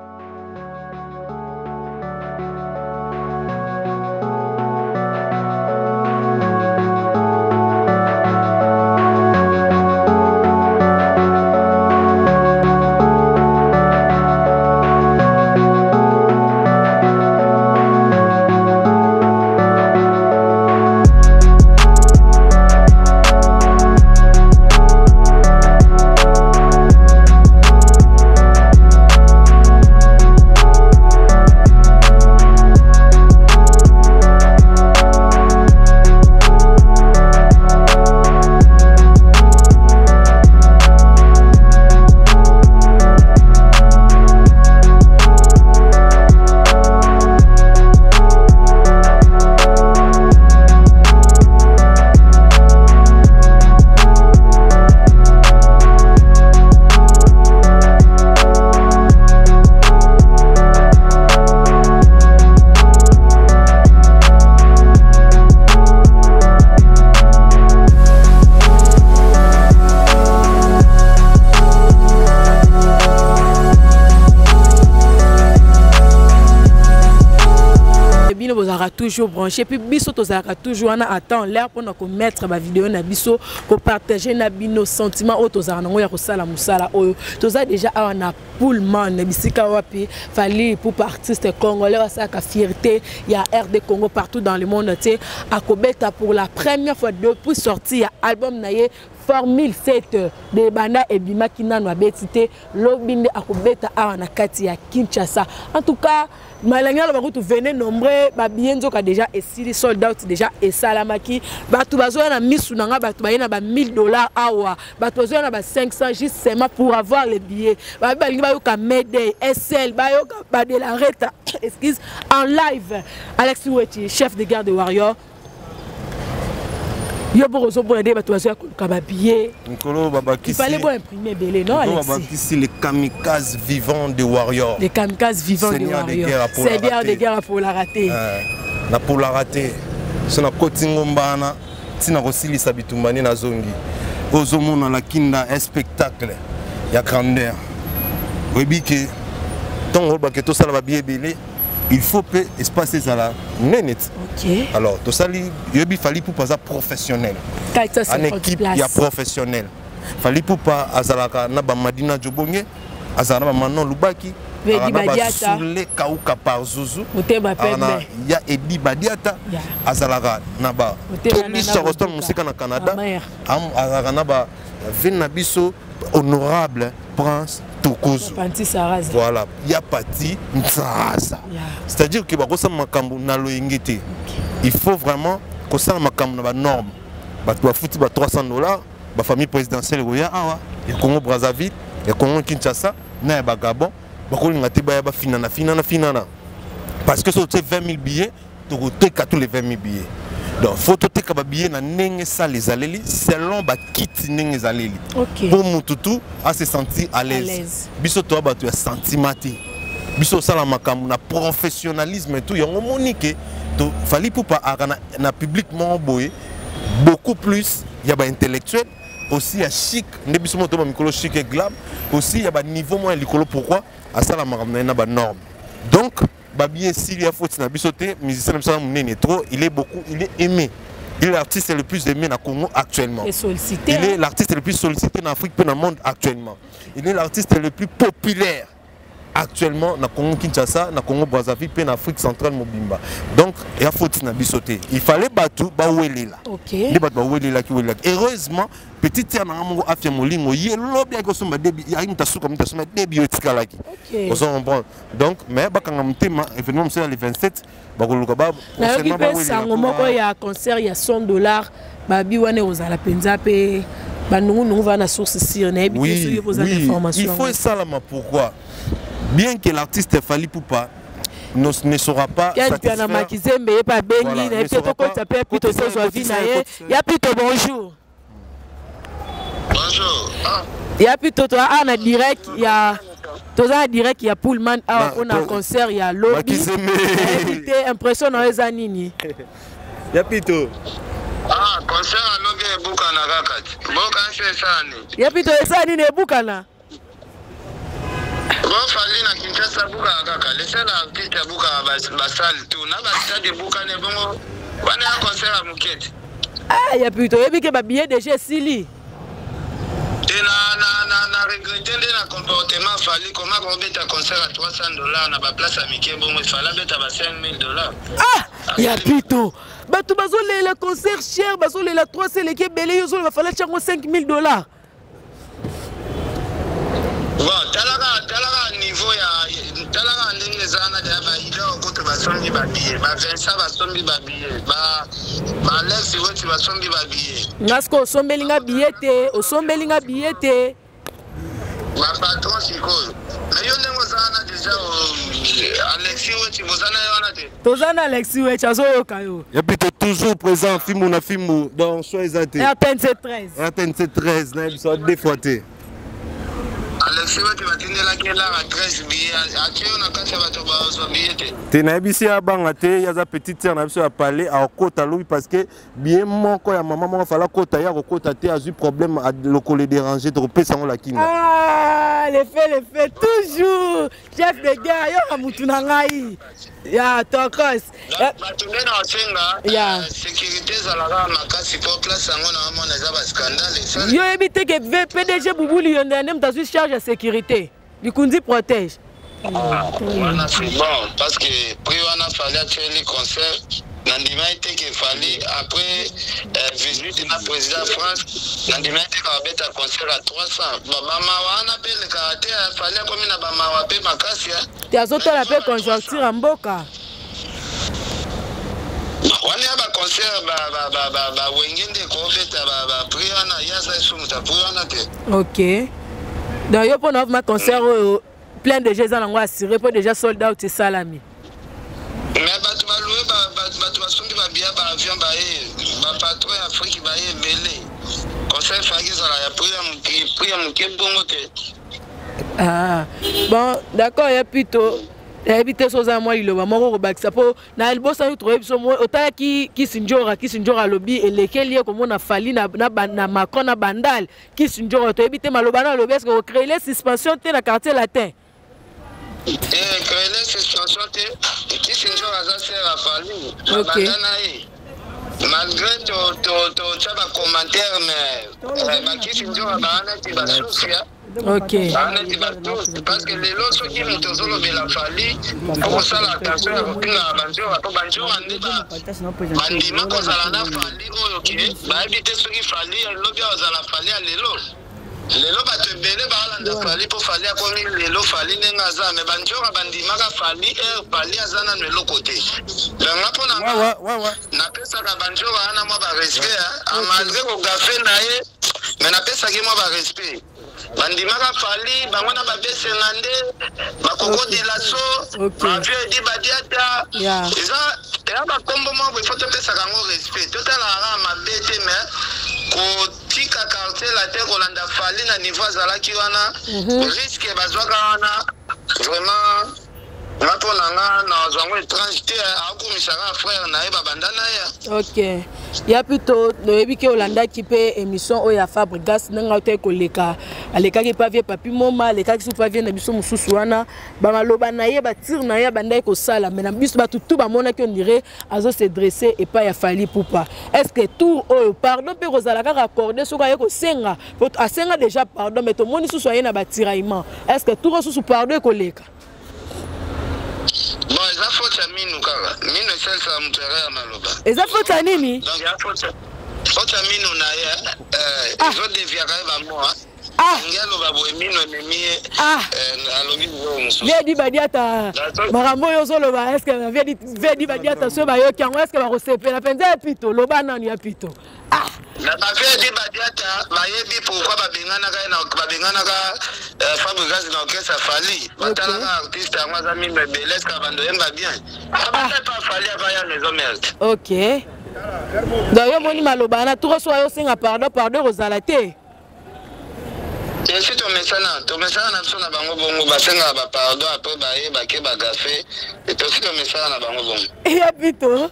Bino bozalaka toujours branché, puis biso tozalaka toujours wana à temps l'air mpona komettre bavideo na biso, kopartage na bino sentiment oyo tozalaka nango ya kosala mosala oyo. Toza déjà awa na Pullman, bisika wapi Fally Ipupa, artiste congolais asalaka fierté ya RD Congo partout dans le monde entier, akobeta pour la première fois depuis sortie ya album na ye Formule 7 de banda ebimaki nano abeti te. Lobi nde akobeta awa na kati ya Kinshasa. En tout cas, malangi aloba kutu venez nombreux, babillet nzoka déjà esili, sold out déjà esalamaki. Bato bazoya na misu na nga, bato baye na ba 1000 $ awa, bato bazoya na ba 500 juste seulement pour avoir les billets. Babi balingi bayoka Mayday SL, bayoka ba de la Reta, excuse, en live. Alex Wetchi, chef de guerre de Warrior, yo boko ozomona nde bato bazoya koluka babillet. Nkolo babakisi. Il fallait bon imprimer ebele, non? Nkolo Alexis. babakisi les kamikazes vivants de Warrior. Les kamikazes vivants de Seigneur de Warrior. guerre à Polara Seigneur de te. guerre pour la rater. Na polara te, so nakoti ngomba wana ntina kosilisa bitumba nde nazongi. Ozomona na kinda un spectacle ya grandeur. Oyebi ke ntongo olobake tosala babiye ebele, il faut mpe espace ezala nene ti. Alors tosali, yoyebi Fally Ipupa aza professionnel en 450 équipe places. Ya professionnel. Fally Ipupa azalaka na bamadina Jobonge, azala na bamanon Lubaki, Edi azala na Badiata. basule Kauka par Zuzu. Motema Azala na pembe. ya Edi Badiata. Azalaka na ba Motema Tobi na Charleston Bobuka. mosika na Canada. Ma mère. Azalaka na ba vene na biso honorable Prince Tokozo. Panti Saraza. Voilà, ya Pati Nzaza. C'est-à-dire que bakosala makambo na loyenge te. Il faut vraiment kosala makambo na banorme. Bato bafuti ba 300 $, bafamille présidentielle ekoya awa ya Congo Brazzaville. Ya Congo Kinshasa na ya Bagabon bakolinga te baya bafinana finana finana, parce que soki otie 20 000 billets, tokoteka tous les 20 000 billets. Donc faut toteka babillet na ndenge sale ezaleli, selon bakiti ndenge ezaleli, mpo motu tu ase sentir à l'aise. Biso toya bato ya sentiment te, biso osala makambo na professionnalisme. Tout yango omoni ke Fally Ipupa aka na public moko boye, beaucoup plus ya baintellectuel, aussi ya chic, nde biso moto bamikolo chic et glam, aussi ya baniveau moko ya likolo. Pourquoi? Asala makambo na ye na banorme. Donc babillet esili, ya faute na biso te. Musicien na biso aza monene trop, il est beaucoup, il est aimé, il est l'artiste le plus aimé na Congo actuellement. Et sollicité. Il est l'artiste le plus sollicité en Afrique puis dans le monde actuellement. Il est l'artiste le plus populaire actuellement na Congo Kinshasa, na Congo Brazzaville puis en Afrique centrale mobimba. Donc ya faute na biso te, il fallait bato bawelela. Nde bato bawelelaki, welelaki. Heureusement, petite sœur nanga moko afia molingo, ye lobi ayaki kosomba debi, ayaki moto asuka, moto asomba debi oyo etikalaki. Ozo comprendre? Donc mais bakanga motema, événement mosusu ya le 27 bakoluka ba Nayoki mpe sango moko ya concert ya 100 $, babi wana ekozala mpenza mpe banungunungu vaa na source sûre. Nayebi te soki boza na information. Il faut esalama. Pourquoi? Bien que l'artiste Fally Ipupa ne saura pas. Ken na Makizembe, ye mpe abengi, nayebi te, tokotisa mpe Pito, sozwa vi na ye. Ya Pito, bonjour. Bonjour. Ah. Ya Pito, toa awa na direct ya, toza na direct ya Pullman awa mpona concert ya lobi. Nayebi te, impression na yo eza nini? Ya Pito. Ah, concert alobi ebukana kaka ti. Bokanisi esala nini? Ya Pito, esala nini ebukana? Bon, Fally na Kinshasa abukaka kaka. Le seul artiste abukaka basale tout. Na bastade ebukani, bongo wana ya concert ya moke te. Ah, ya Pito, oyebi ke babillet déjà esili. Te, na regrette nde na comportement Fally. Koma kobeta concert à 300 $ na baplace ya mike bongo, efali abeta ba 5000 $. Ah, ya Pito, bato bazolela concert cher, bazolela 3 eleki ebele, yo ozoloba Fally atiango 5000 $. Bon, talaka niveau ya, talaka ndenge eza wana deya. Baidor kutu basombi babillet, bavincent basombi babillet, baalex weti basombi babillet. Nga siko osombeli nga billet te, osombeli nga billet te. Bapatron sikoyo, mais yo ndenge oza wana deja, Alexi Weti boza na ye wana te? Toza na Alexi Weti, azoyoka yo. Ya Pito, toujours présent, fimbu na fimbu, donc soit eza te. RTNC 13. RTNC 13, nayebi so deux fois te. Alexi Weti batindelaki elaka 13 billet, atie yo na kati ya bato bazwa billet te? Te, nayebisi ye abanga te, ye aza petite sœur na biso ya palais, akokota lobi, parce que billet moko ya mama moko Fally akota, ye akokota te, azwi problème lokolo edérange, tokopesa yango lakina. Ah, le fait toujours chef de guerre, yo na mutu na ngai ya tokos. Bato nde na basenga sécurité ezalaka makasi, po place yango na bamona eza bascandale. Yo oyebi te ke PDG Bubuli Yonde nde moto azwi charge ya sécurité, likundi protège. Wana c'est bon, parce que prix wana Fally atieli concert, nandimai te ke Fally après visite na président France, nandimai te ka babeta concert à 300. Bamawa wana mpe elekaka te. Fally akomi na bamawa mpe makasi. Te, azotala mpe conjoncture ya mboka. Wana ya baconcert bawenge nde ekobeta baprix wana, ye aza esumuta prix wana te. Ok, donc yo mpona ovima concert oyo plein déjà eza nango assuré, mpo déjà sold out esalami. Mais bato balouer, bato basombi babillets baavion, baye bapatron ya Afrique, baye ebele. Concert Fally ezala ya prix ya moke bongo te. Ah bon, d'accord. Ya Pito, nayebi te so oza mwa liloba moko kobakisa, mpo na libosani toyebi biso otalaki Kisi Njora. Kisi Njora alobi elekeli ye komona Fally na Macron na Bandal. Kisi Njora, toyebi te maloba na alobi, est-ce ocréer suspension te na Quartier Latin? Créer suspension te. Kisi Njora aza sœur ya Fally, banda na ye, malgré totya bacommentaire, mais bakisi Njora baa neti basusia. Baa neti batosi, parce que lelo soki moto ozolobela Fally, okosala attention ya kopingaka banjora, mpo banjora nde bandima kozala na Fally oyo ke bayebi te soki Fally lobi akozala Fally ya lelo. Lelo bato ebele baalanda Fally mpo Fally akomi lelo Fally ndenge aza, mais banjora bandimaka Fally ere Fally aza nano eloko te. Danga mpo na napesaka banjora wana mwa barespect, malgré kogaffer na ye, mais napesaki mwa barespect. Bandimaka Fally, bango na ba Besenga nde, ba Koko de la So, ba vieux Edi Badiata. Eza eza ba kombo moko boye, faut topesaka yango respect. Totalaka kaka mabe te mais kotika quartier latin kolanda Fally na niveau azalaki wana, risque bazwaka wana vraiment. Nga mpo na nga nazwa yango étrange te, akumisa kaka frère na ye babanda na ye. Ok, ya pito noyebi ke olandaki mpe émission oyo ya Fabregas ndenge autaki koleka, alekaki pa vie Papi Moma, alekaki su pa vie na biso mosusu wana, bamaloba na ye batire na ye abandaki kosala, mais na biso bato tu bamonaki on dirait azo se dresser epai ya Fally Ipupa. Est ce que tour oyo pardon mpe kozala kaka accordé soki aye kosenga? Asenga déjà pardon, mais tomoni susu aye na batiraillement. Est ce que tour oyo susu pardon ekoleka? Bon, eza faute ya minu kaka. Minu esalisaka moto erreur ya maloba. Eza faute ya nini? Donc eza faute ya minu na ye, ezodeviaka ye bamo. Nge aloba boye minu ememi ye, alobi biloko mosusu. Viedi Badiata, makambo oyo ozoloba, est ce que Viedi Badiata soki bayoki yango, est ce que bakosepela mpenza? Ya pito, loba nanu ya pito. Na ba Viedi Badiata bayebi pourquoi babenganaka ye, babenganaka Fabregas na orchestre Fally. Batalaka artiste yango aza mino ebele, est ce que bando yemba bien? Abata pa Fally avaya maison merde. Ok. Donc yo moni maloba wana toko so ayo senga pardon, pardon kozala te. Esi tomesana, tomesana na biso na bango bongo, basengaka ba pardon après baye bake bagafe, tosi tomesana na bango bongo. Ya pito.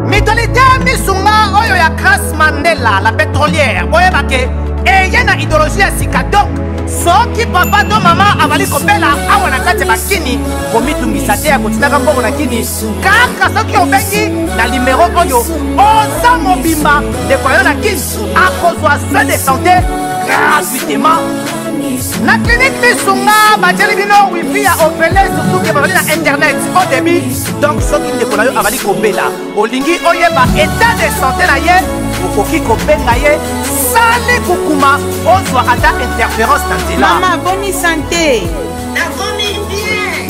Mutualité misunga oyo ya Grace Mandela la pétrolière, boyeba ke eye na idéologie ya sika. Donc soki papa to mama azali kobela awa na kati ya bakini, komitungisa te ya kotindaka mbongo na kini. Kaka soki obengi na limero oyo, oza mobimba, ndeko na yo na kini akozwa soin de santé gratuitement na clinique Misunga. Batieli bino wifi ya ofele, surtout ke bazali na internet au débit. Donc soki ndeko na yo azali kobela, olingi oyeba état de santé na ye, okoki kobenga ye sali kukuma, ozwa ata interférence na nzela. Mama, boni santé? Nakomi bien.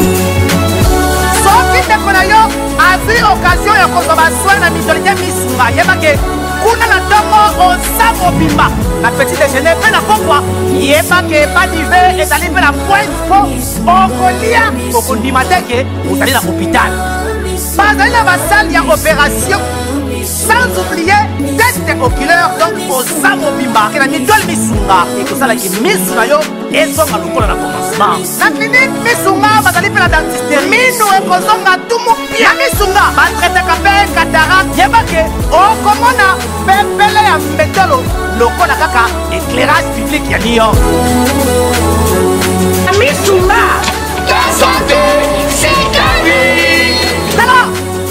Soki ndeko na yo azwi occasion ya kozwa basoin na mutualité Misunga, yebake kuna na ntongo oza mobimba, na petit déjeuner mpe na pokwa, yebake badive ezali mpe na pointe mpo okolia, okondima te ke ozali na hôpital. Bazali na basale ya opération, sans oublier test oculaire. Donc oza mobimba ke na mutuelle Misunga, ekosalaki misu na yo ezonga lokola na commencement. Na clinique Misunga bazali mpe na dentiste, minu ekozonga tumu pia. Na Misunga batraitaka mpe cataracte. Yebake okomona pepele ya mbetolo lokola kaka éclairage public ya New York. Misunga, santé tala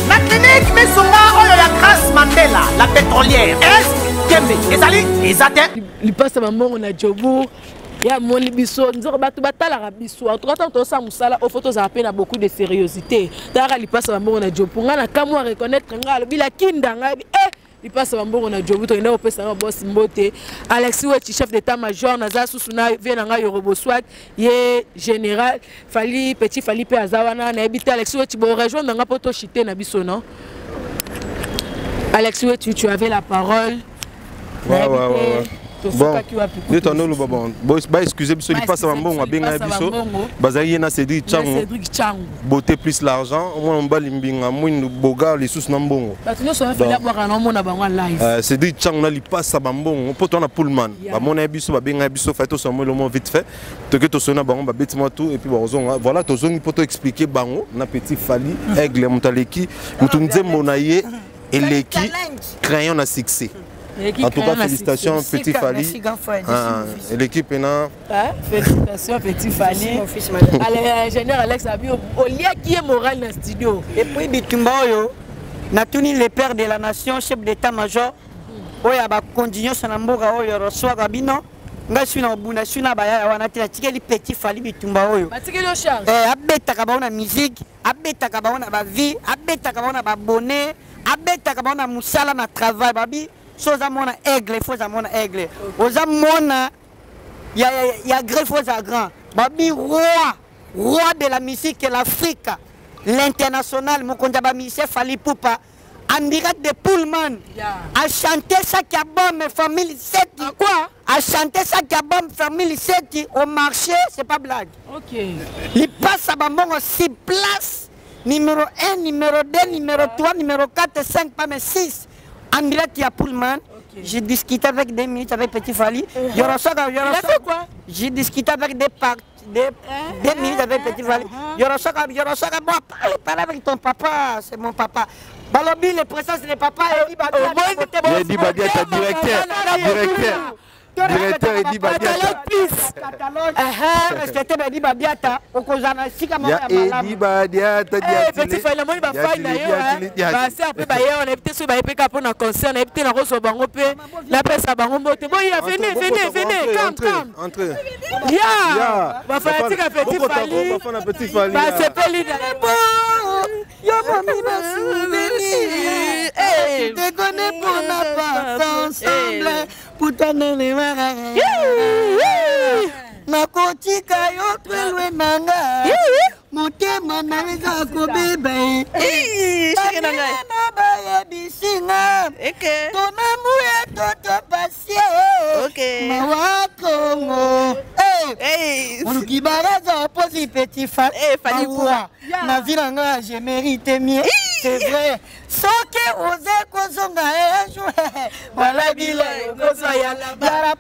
na clinique Misunga oyo ya Grace Mandela la pétrolière. Est tembe ezali eza te. Lipasa bambongo na Jobourg ya moni biso nzoko bato batalaka biso. En tout cas, ntango tozosala mosala oyo, faut tozala mpe na beaucoup de sérieuxité. Talaka lipasa bambongo na Jobourg, ngai na kamwa reconnaître ngai, alobi lakinda ngai abi eh lipasa bambongo na Jobourg. Tokende kopesa nga boss mbote, Alexis Wechi, chef d'état major. Naza susu na vie na ngai Yoroboswak, ye général Fally, petit Fally mpe aza wana. Nayebi te, Alexis Wechi, bo rejoindre nga mpo tochite na biso. Non, Alexis Wechi, tu avais la parole. Ouais. Bon, nde tando oloba, bon, baexcuse biso, lipasa bambongo abengaki biso, bazalaki ye na Cédric Chango, beauté plus l'argent, omwana mobali mbinga mwindu boga lisusu na mbongo. Cédric Chango na lipasa bambongo mpo towana Pullman, bamona ye biso, babenga ye biso, fai tosoma mo vite fait, toke tosoni na bango, babeti mwa tout et puis bakozonga. Voilà, tozongi mpo toexplique bango na petit Fally Aigle, moto aleki moto, nzembo na ye eleki crayon na succès. En tout cas, félicitations, petit Fally. Et l'équipe est là. Félicitations, petit Fally. Allez, ingénieur Alex Abi, au lieu qui est moral dans le studio. Et puis, bitumba oyo, natuni le père de la nation, chef d'état-major, oyo abakonzi nyonso na mboka oyo roswaka bino, ngai sui na obunda sui na bayaya wana te, natikeli petit Fally bitumba oyo. Batikeli yo charge. Abetaka bango na musique, abetaka bango na bavie, abetaka bango na babone, abetaka bango na mosala, na travail. Babi so oza mwana aigle, faut oza mwana aigle, oza mwana ya grand, faut oza grand. Babi roi, roi de la musique, l'Afrique, l'international, mokonzi ya bamusicien Fally Ipupa. En direct de Pullman. Yeah. A chanté chaque album, famille 7. Quoi? A chanté chaque album, famille 7 au marché, c'est pas blague. Ok. Il passe à Bambongo 6 places. Numéro 1, numéro 2, numéro 3, numéro 4, 5, pas mais 6. En direct, il y a Pullman. Okay. J'ai discuté avec des minutes avec Petit Fally. Il a fait quoi? J'ai discuté avec des parties. Deux minutes avec Petit Fally. Yorosaka, bon, parle, parle avec ton papa, c'est mon papa. Balobi, le présence de papa, Edi Badia. Edi Badia, ta directeur. Directeur. Directeur Edi Badiata. Respecté Edi Badiata, okozana sika moko ya malamu. Edi Badiata, Petit Fally, namoni ba fai na yo, ba se ape ba ye, on évite so ba epeka pona concert, na évite na roso bango pe, na pesa bango mbote. Bon, ya venez, venez, venez, come, come. Entrez. Ya. Ba fanatique Petit Fally. Ba fana Petit Fally. Ba sepeli na Yo mami ma souvenir. Je te connais pour la part ensemble. Nakotika yo twelwe nanga motema na eza kobeba na bayebisi nga tonamuya toto pasie mawa Kongo oluki baraza oposi petit Fally na vie na nga je mérite mieux, c'est vrai. Soki oze kozonga un jour balabila yala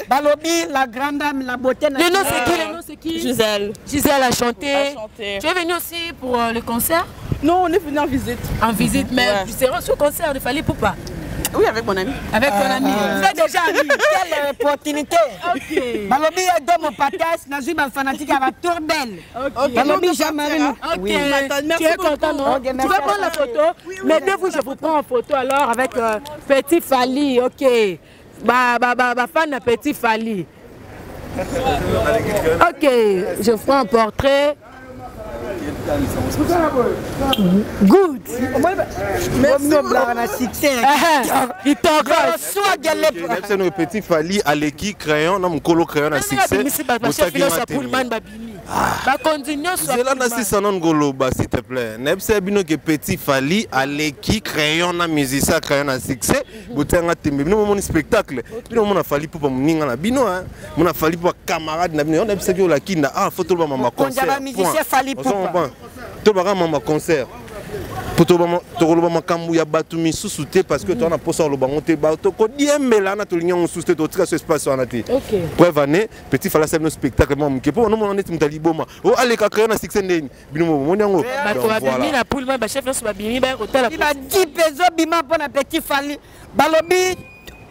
Balobi, la grande dame, la beauté. Le nom c'est qui? Le nom c'est qui? Gisèle. Gisèle a chanté. Tu es venue aussi pour le concert? Non, on est venu en visite. En visite, mais ouais. Tu seras au concert de Fally Ipupa? Oui, avec mon ami. Avec ton ami. Vous êtes déjà ami. Quelle opportunité. Ok. Balobi, dans mon partage, je suis fanatique à la Tourbelle. Ok. Balobi, Jean-Marie. Ok. Oui. Merci. Tu es content, non? Okay, tu vas prendre la photo? Oui, oui, mais dès vous, je vous prends en photo alors avec Petit Fally. Ok. Bah, bah, bah, bah, fan de Petit Fally. Ok, je prends un portrait. Good. Merci beaucoup. Beaucoup. Petit Fally aleki crayon na mukolo crayon na succès. Zela na sisa non ngoloba s'il te plaît. Nebse bino ke Petit Fally aleki crayon na musicien crayon na succès. Botenga tembe bino mon spectacle. Bino mona Fally pour muninga na bino hein. Mona Fally pour camarade na bino. Nebse ki olakinda ah photo ba mama concert. Musicien Fally Ipupa. To ba mama concert. Tokoloba makambo ya bato misusu te parce que toza na posa oloba ngo te tokodiembela na tolingi yango mosusu te totika so espace wana te. Preuve année Petit Fally asali no spectacle mwa moke mpo onomona neti moto aliboma o aleka créer na succès ndeni bino bomoni yango. Bato babimi na poule bachef nyonso babimi baya kotala badipe ezobima mpona Petit Fally. Balobi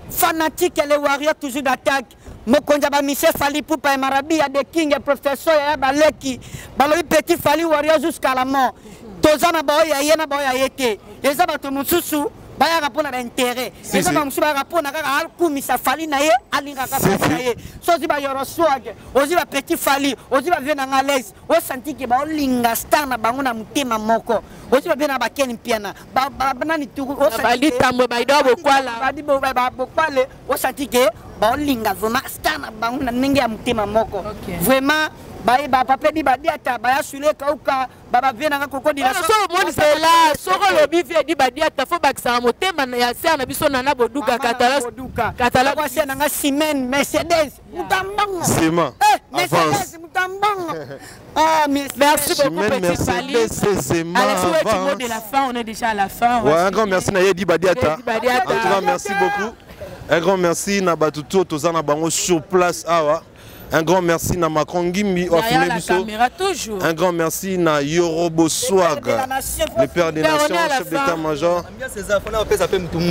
fanatique les warriors toujours d'attaque. Mokonza ba Michel Fally Ipupa et Marabi ya de King et professeur ya baleki. Balobi Petit Fally warrior jusqu'à la mort. Toza na baoya ye na baoya ye te. Eza bato mosusu bayaka mpona ba intérêt. Eza ba mosusu bayaka mpona kaka akumisa Fally na ye, alingaka Fally na ye. Soki ba yoro swag, ozi ba Petit Fally, ozi ba vie na ngales, o senti ke ba olinga star na bango na motema moko. Ozi ba vie na ba Ken Mpiana, ba nani tuku, o senti ba litambo ba ido bokwala. Ba di ba bokwale, o senti ke ba olinga vraiment star na bango na ndenge ya motema moko. Vraiment ba papa di ba diata, ba ya sule kauka. Baba vient na koko di la so moni c'est là soko lobi vie di badiata fo bakisa motema ya ser na biso nana boduka katala katala kwa ser na Simène Mercedes mutambongo Sima Mercedes mutambongo. Ah merci beaucoup Petit Fally. Allez, tu mot de la fin, on est déjà à la fin. Ouais, un grand merci na Yedi Badiata. En tout cas, merci beaucoup. Un grand merci na batuto tozana bango sur place awa. Un grand merci na Macron Ngimbi, toujours. Un grand merci na Yorobo Swag, le père des nations, chef d'état-major.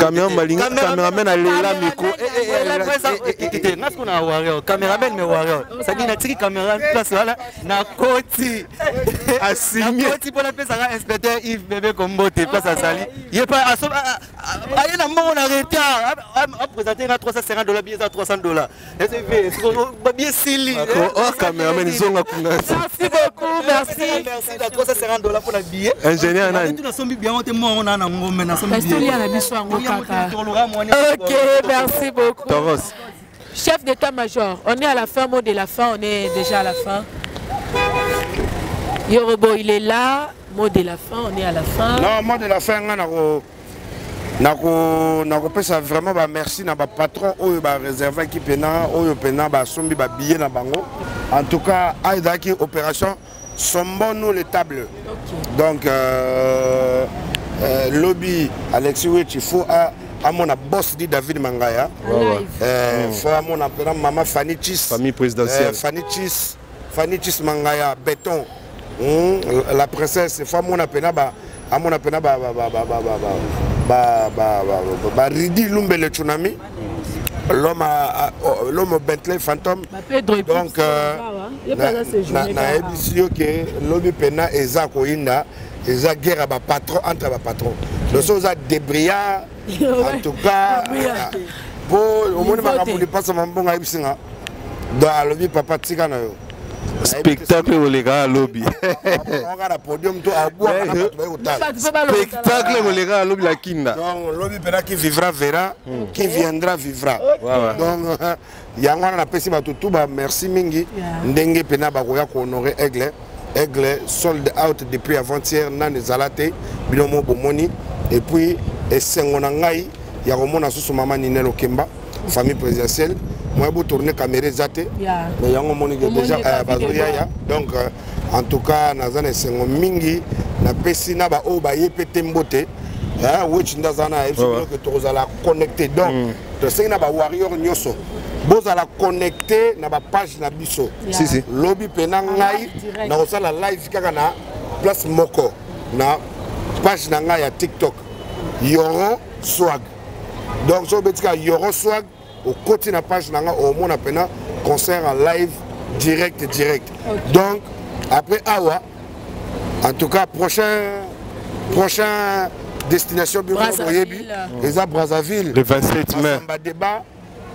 Cameraman à Léla Miko. Cameraman mais warrior. Ça dit na caméra place là na koti. Assigné. Na koti pour la place à inspecteur Yves Bébé Kombote place à Sali. Il est pas aye na mbongo na retard. A présenter na $350 billet à $300. Billet Oh, cameraman, ils ont Merci beaucoup, merci. Merci, $350 pour la billet. Ingénieur, Ok, merci beaucoup. Toros. Chef d'état-major, on est à la fin, mot de la fin, on est déjà à la fin. Yorobo, il est là. Mot de la fin, on est à la fin. Non, mot de la fin, nga nako nako nakopesa vraiment ba merci na ba patron oyo ba réservaki pena oyo pena basombi ba billet na bango. En tout cas, aidaki opération sombons-nous les tables. Okay. Donc euh, euh, lobby Alexis Wetch, il faut à amona boss dit David Mangaya. Ouais, ouais. Euh, mm. Faut amona pena maman Fanny Chis. Famille présidentielle. Euh, Fanny Chis, Fanny Chis Mangaya béton. Mm, la princesse faut amona pena ba amona pena ba ba ba ba ba ba ba ba ba ba ba Ridi Lumbele Tsunami. L'homme à, oh, l'homme au Bentley Phantom. Donc euh, nayebisi yo ke lobi pena eza koyinda eza guerre ya bapatron entre bapatron donc soki oza debrillard en tout cas po omoni makambo lipasa mambongo ayebisi nga donc alobi papa tika na yo spectacle koleka alobi na podium to abwaka na bato baye kotala spectacle koleka alobi la kinda donc lobi mpena qui vivra verra hmm. qui viendra vivra donc yango wana napesi bato tu ba merci mingi ndenge mpena bakoya kohonore aigle aigle sold out depuis avant-hier nanu ezala te bino mo bomoni et puis esengo na ngai ya komona susu mama Ninel Okemba famille présidentielle moyen botourne caméra eza te mais yango omoni ke déjà euh, bazoyaya donc euh, en tout cas naza na esengo mingi napesi na baoyo baye mpe te mbote wetch nde aza na yebiso bino ke tokozala connecté donc mm. tosengi na bawarrior nyonso bozala connecté na bapage na biso lobi mpe na ngai nakosala live kaka na place moko na page na ngai ya tiktok yoro swag donc soki obeti kaka yoro swag okoti na page na ngai omona mpena concert en live direct direct okay. donc après awa en tout cas prochain prochain destination bino boyebi eza brazzaville le 27 mai débat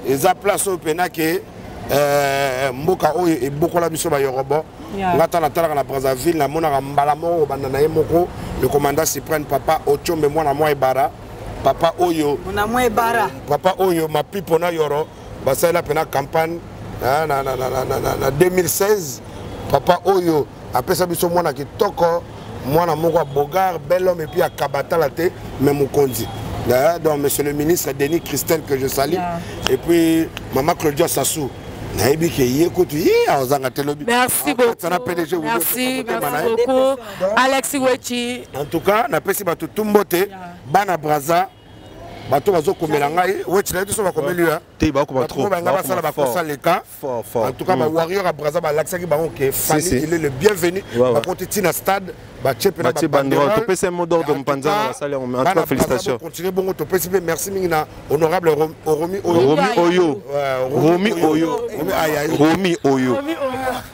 eza place oyo mpena ke euh, mboka oyo ebokola biso bayorobo nga ntango natalaka na brazzaville namonaka mbala moko kobanda na ye moko le commandant suprême papa otiombe mwana mwa ebara papa oyo papa oyo mapipo na yoro basalela mpena campagne na, na, na, na, na, na, na 2016 papa oyo apesa biso mwana kitoko mwana moko ya bogar bel homme epuis akabatala te mais mokonzi donc monsieur le ministre denis christel que je salue yeah. et puis mama claudia sassou nayebi ke ye kutu ye azanga te lobi merci beaucoup na pdg merci merci beaucoup Alexis Wechi en tout cas napesi bato tu mbote bana braza bato bazokomela ngai wechi nayebi so bakomeli yo te bakoma trop banga basala bakosa leka en tout cas bawarrior ya braza balakisaki bango ke fali il est le bienvenu bakoti ti na stade batie mpe na banderole topesi mot d'ordre mpanza na basali yango en tout cas félicitations continue bongo topesi mpe merci mingi na honorable Romi Oyo Romi Oyo Romi Oyo Romi Oyo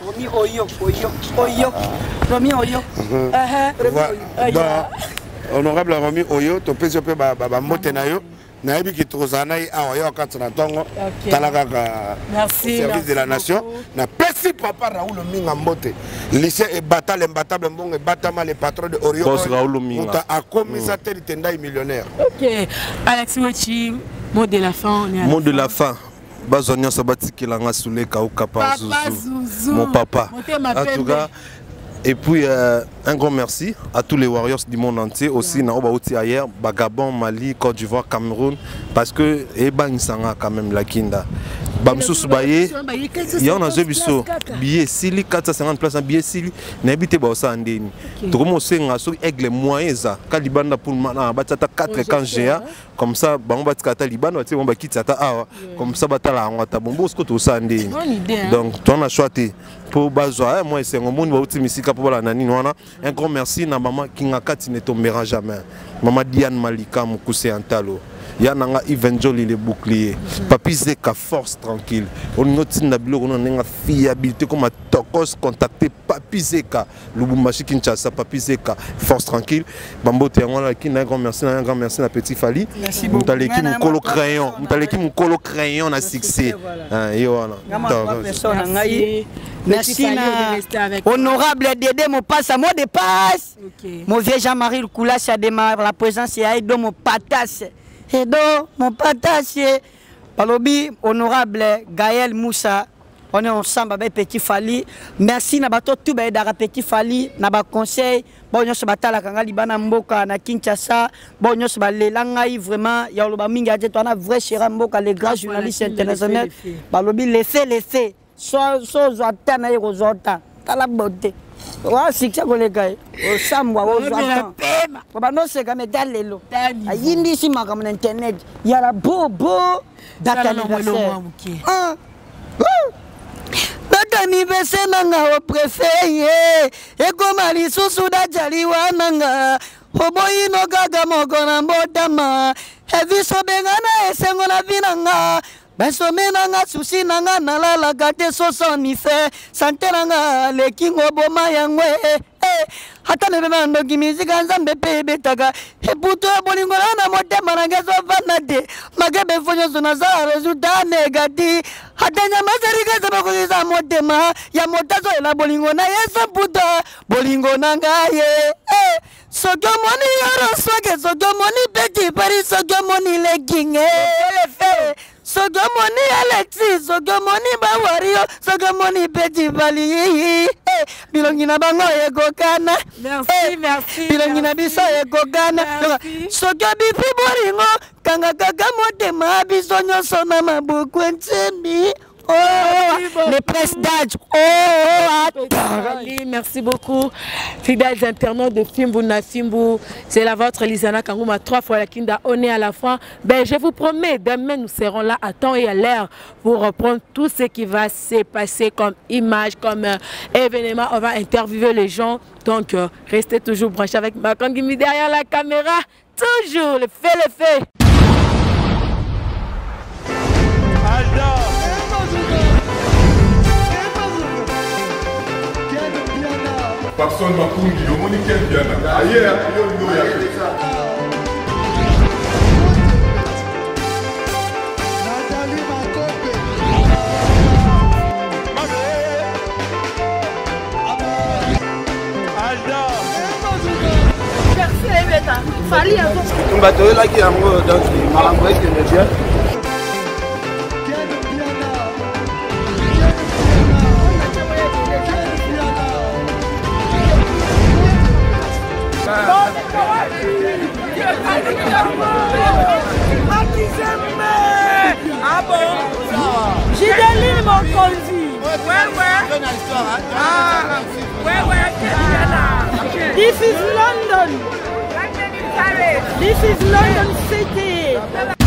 Romi Oyo Oyo Oyo Romi Oyo honorable Romi Oyo topesi yo mpe bambote na yo nayebi ke tokozala na ye awa yo akati na ntongo tala kaka service de la nation napesi papa raoul minga mbote lycée ebata l'imbatable mbongo ebatama le patron de orion moto akomisa te litendai millionnaire ok alexi wechi mot de la fin mot de la fin bazwa nyonso batikela nga sule kauka par zuzu mon papa en tout cas Et puis, euh, un grand merci à tous les Warriors du monde entier, aussi, yeah. Bauti ailleurs, Gabon, Mali, Côte d'Ivoire, Cameroun, parce que, eh ben, quand même, la Kinda. bamosusu baye yango nazwi biso billet esili 450 place na billet esili nayebi te baosala ndeni tokomi osenga soki aigle moyen eza ka libanda pour batia ata 4 camp géant comme ça bango batika ata libanda batie bango bakiti ata awa comme ça batala yango ata bongo sikoyo tosala ndeni donc toza na choix te mpo bazwa eh, mwa esengo moni bauti misika mpo balanda nini wana un grand merci na mama kingakati ne tombera jamais mama diane malika mokuse ya ntalo ya na nga Yves Njoli le bouclier papi zeka force tranquille olingi otinda biloko na ndenge fiabilité koma tokos contacter papi zeka Lubumbashi Kinshasa papi zeka force tranquille bambote yango wana laki na grand merci na grand merci na petit Fally moto aleki mokolo crayon moto aleki mokolo crayon na succès ye wana Merci na honorable Dédé Mopassa, mot de passe. Okay. Mon vieux Jean-Marie Koulash a démarré la présence ya Edo Mopatas. Edo Mopatas. Balobi honorable Gaël Moussa. On est ensemble avec Petit Fally. Merci na bato tout ba dara Petit Fally na ba conseil. Bon nyonso batalaka nga libana mboka na Kinshasa. Bon nyonso balela ngai vraiment ya loba mingi aje to na vrai chéra mboka les grands journalistes internationaux. Balobi laissez laissez. So so zwa ta na ye kozwa ta. Tala beauté. Wa succès koleka ye. Osambwa ozwa ta. Bando seka mais ta lelo. Ayindisi makambo na internet. Ya la beau beau date anniversaire. Ah. Date anniversaire nanga o préféré ekoma lisusu dajaliwa nanga oboyi no kaka moko na mbotama eviso bengana esengo na vi nanga basome nanga susi nanga nalalaka te soso mife sante nanga leki ngoboma yango eh, eh. Ata mebe bandoki mizika nzambe mpe ebetaka eputu ya bolingo na na motema nanga ezofanda te makebe fo nyonso nazala resultat negatif ata nyama ezalika bakozisa motema ya moto azoyela bolingo na ye samputa bolingo na ngai ye eh. Soki omoni yoroswake soki omoni peti pari soki omoni lekinge eh. Soki omoni alexis soki omoni bawario soki omoni peti pali eh. Bilongi na bango ekokana. Bilongi na biso ekokana. Soki obipi bolingo kanga kaka motema biso nyonso na maboko nzembi. Oh, les presses d'âge. Oh, attends. Merci beaucoup, fidèles internautes de Fimbu na Fimbu. C'est la vôtre, Lisana Kangouma, 3 fois la Kinda, on est à la fin. Ben, je vous promets, demain, nous serons là à temps et à l'heure pour reprendre tout ce qui va se passer comme image, comme événement. On va interviewer les gens. Donc, restez toujours branchés avec Makangimi derrière la caméra. Toujours le fait, le fait. Papson Makungi, omoni Ken Piana. Aye, yo ndo ya. Tumba toyelaki yango donc makambo ekende bien. Ah bon? Gideline Mokonzi. Ouais, ouais. Ah, ouais, ouais. This is London. This is London City.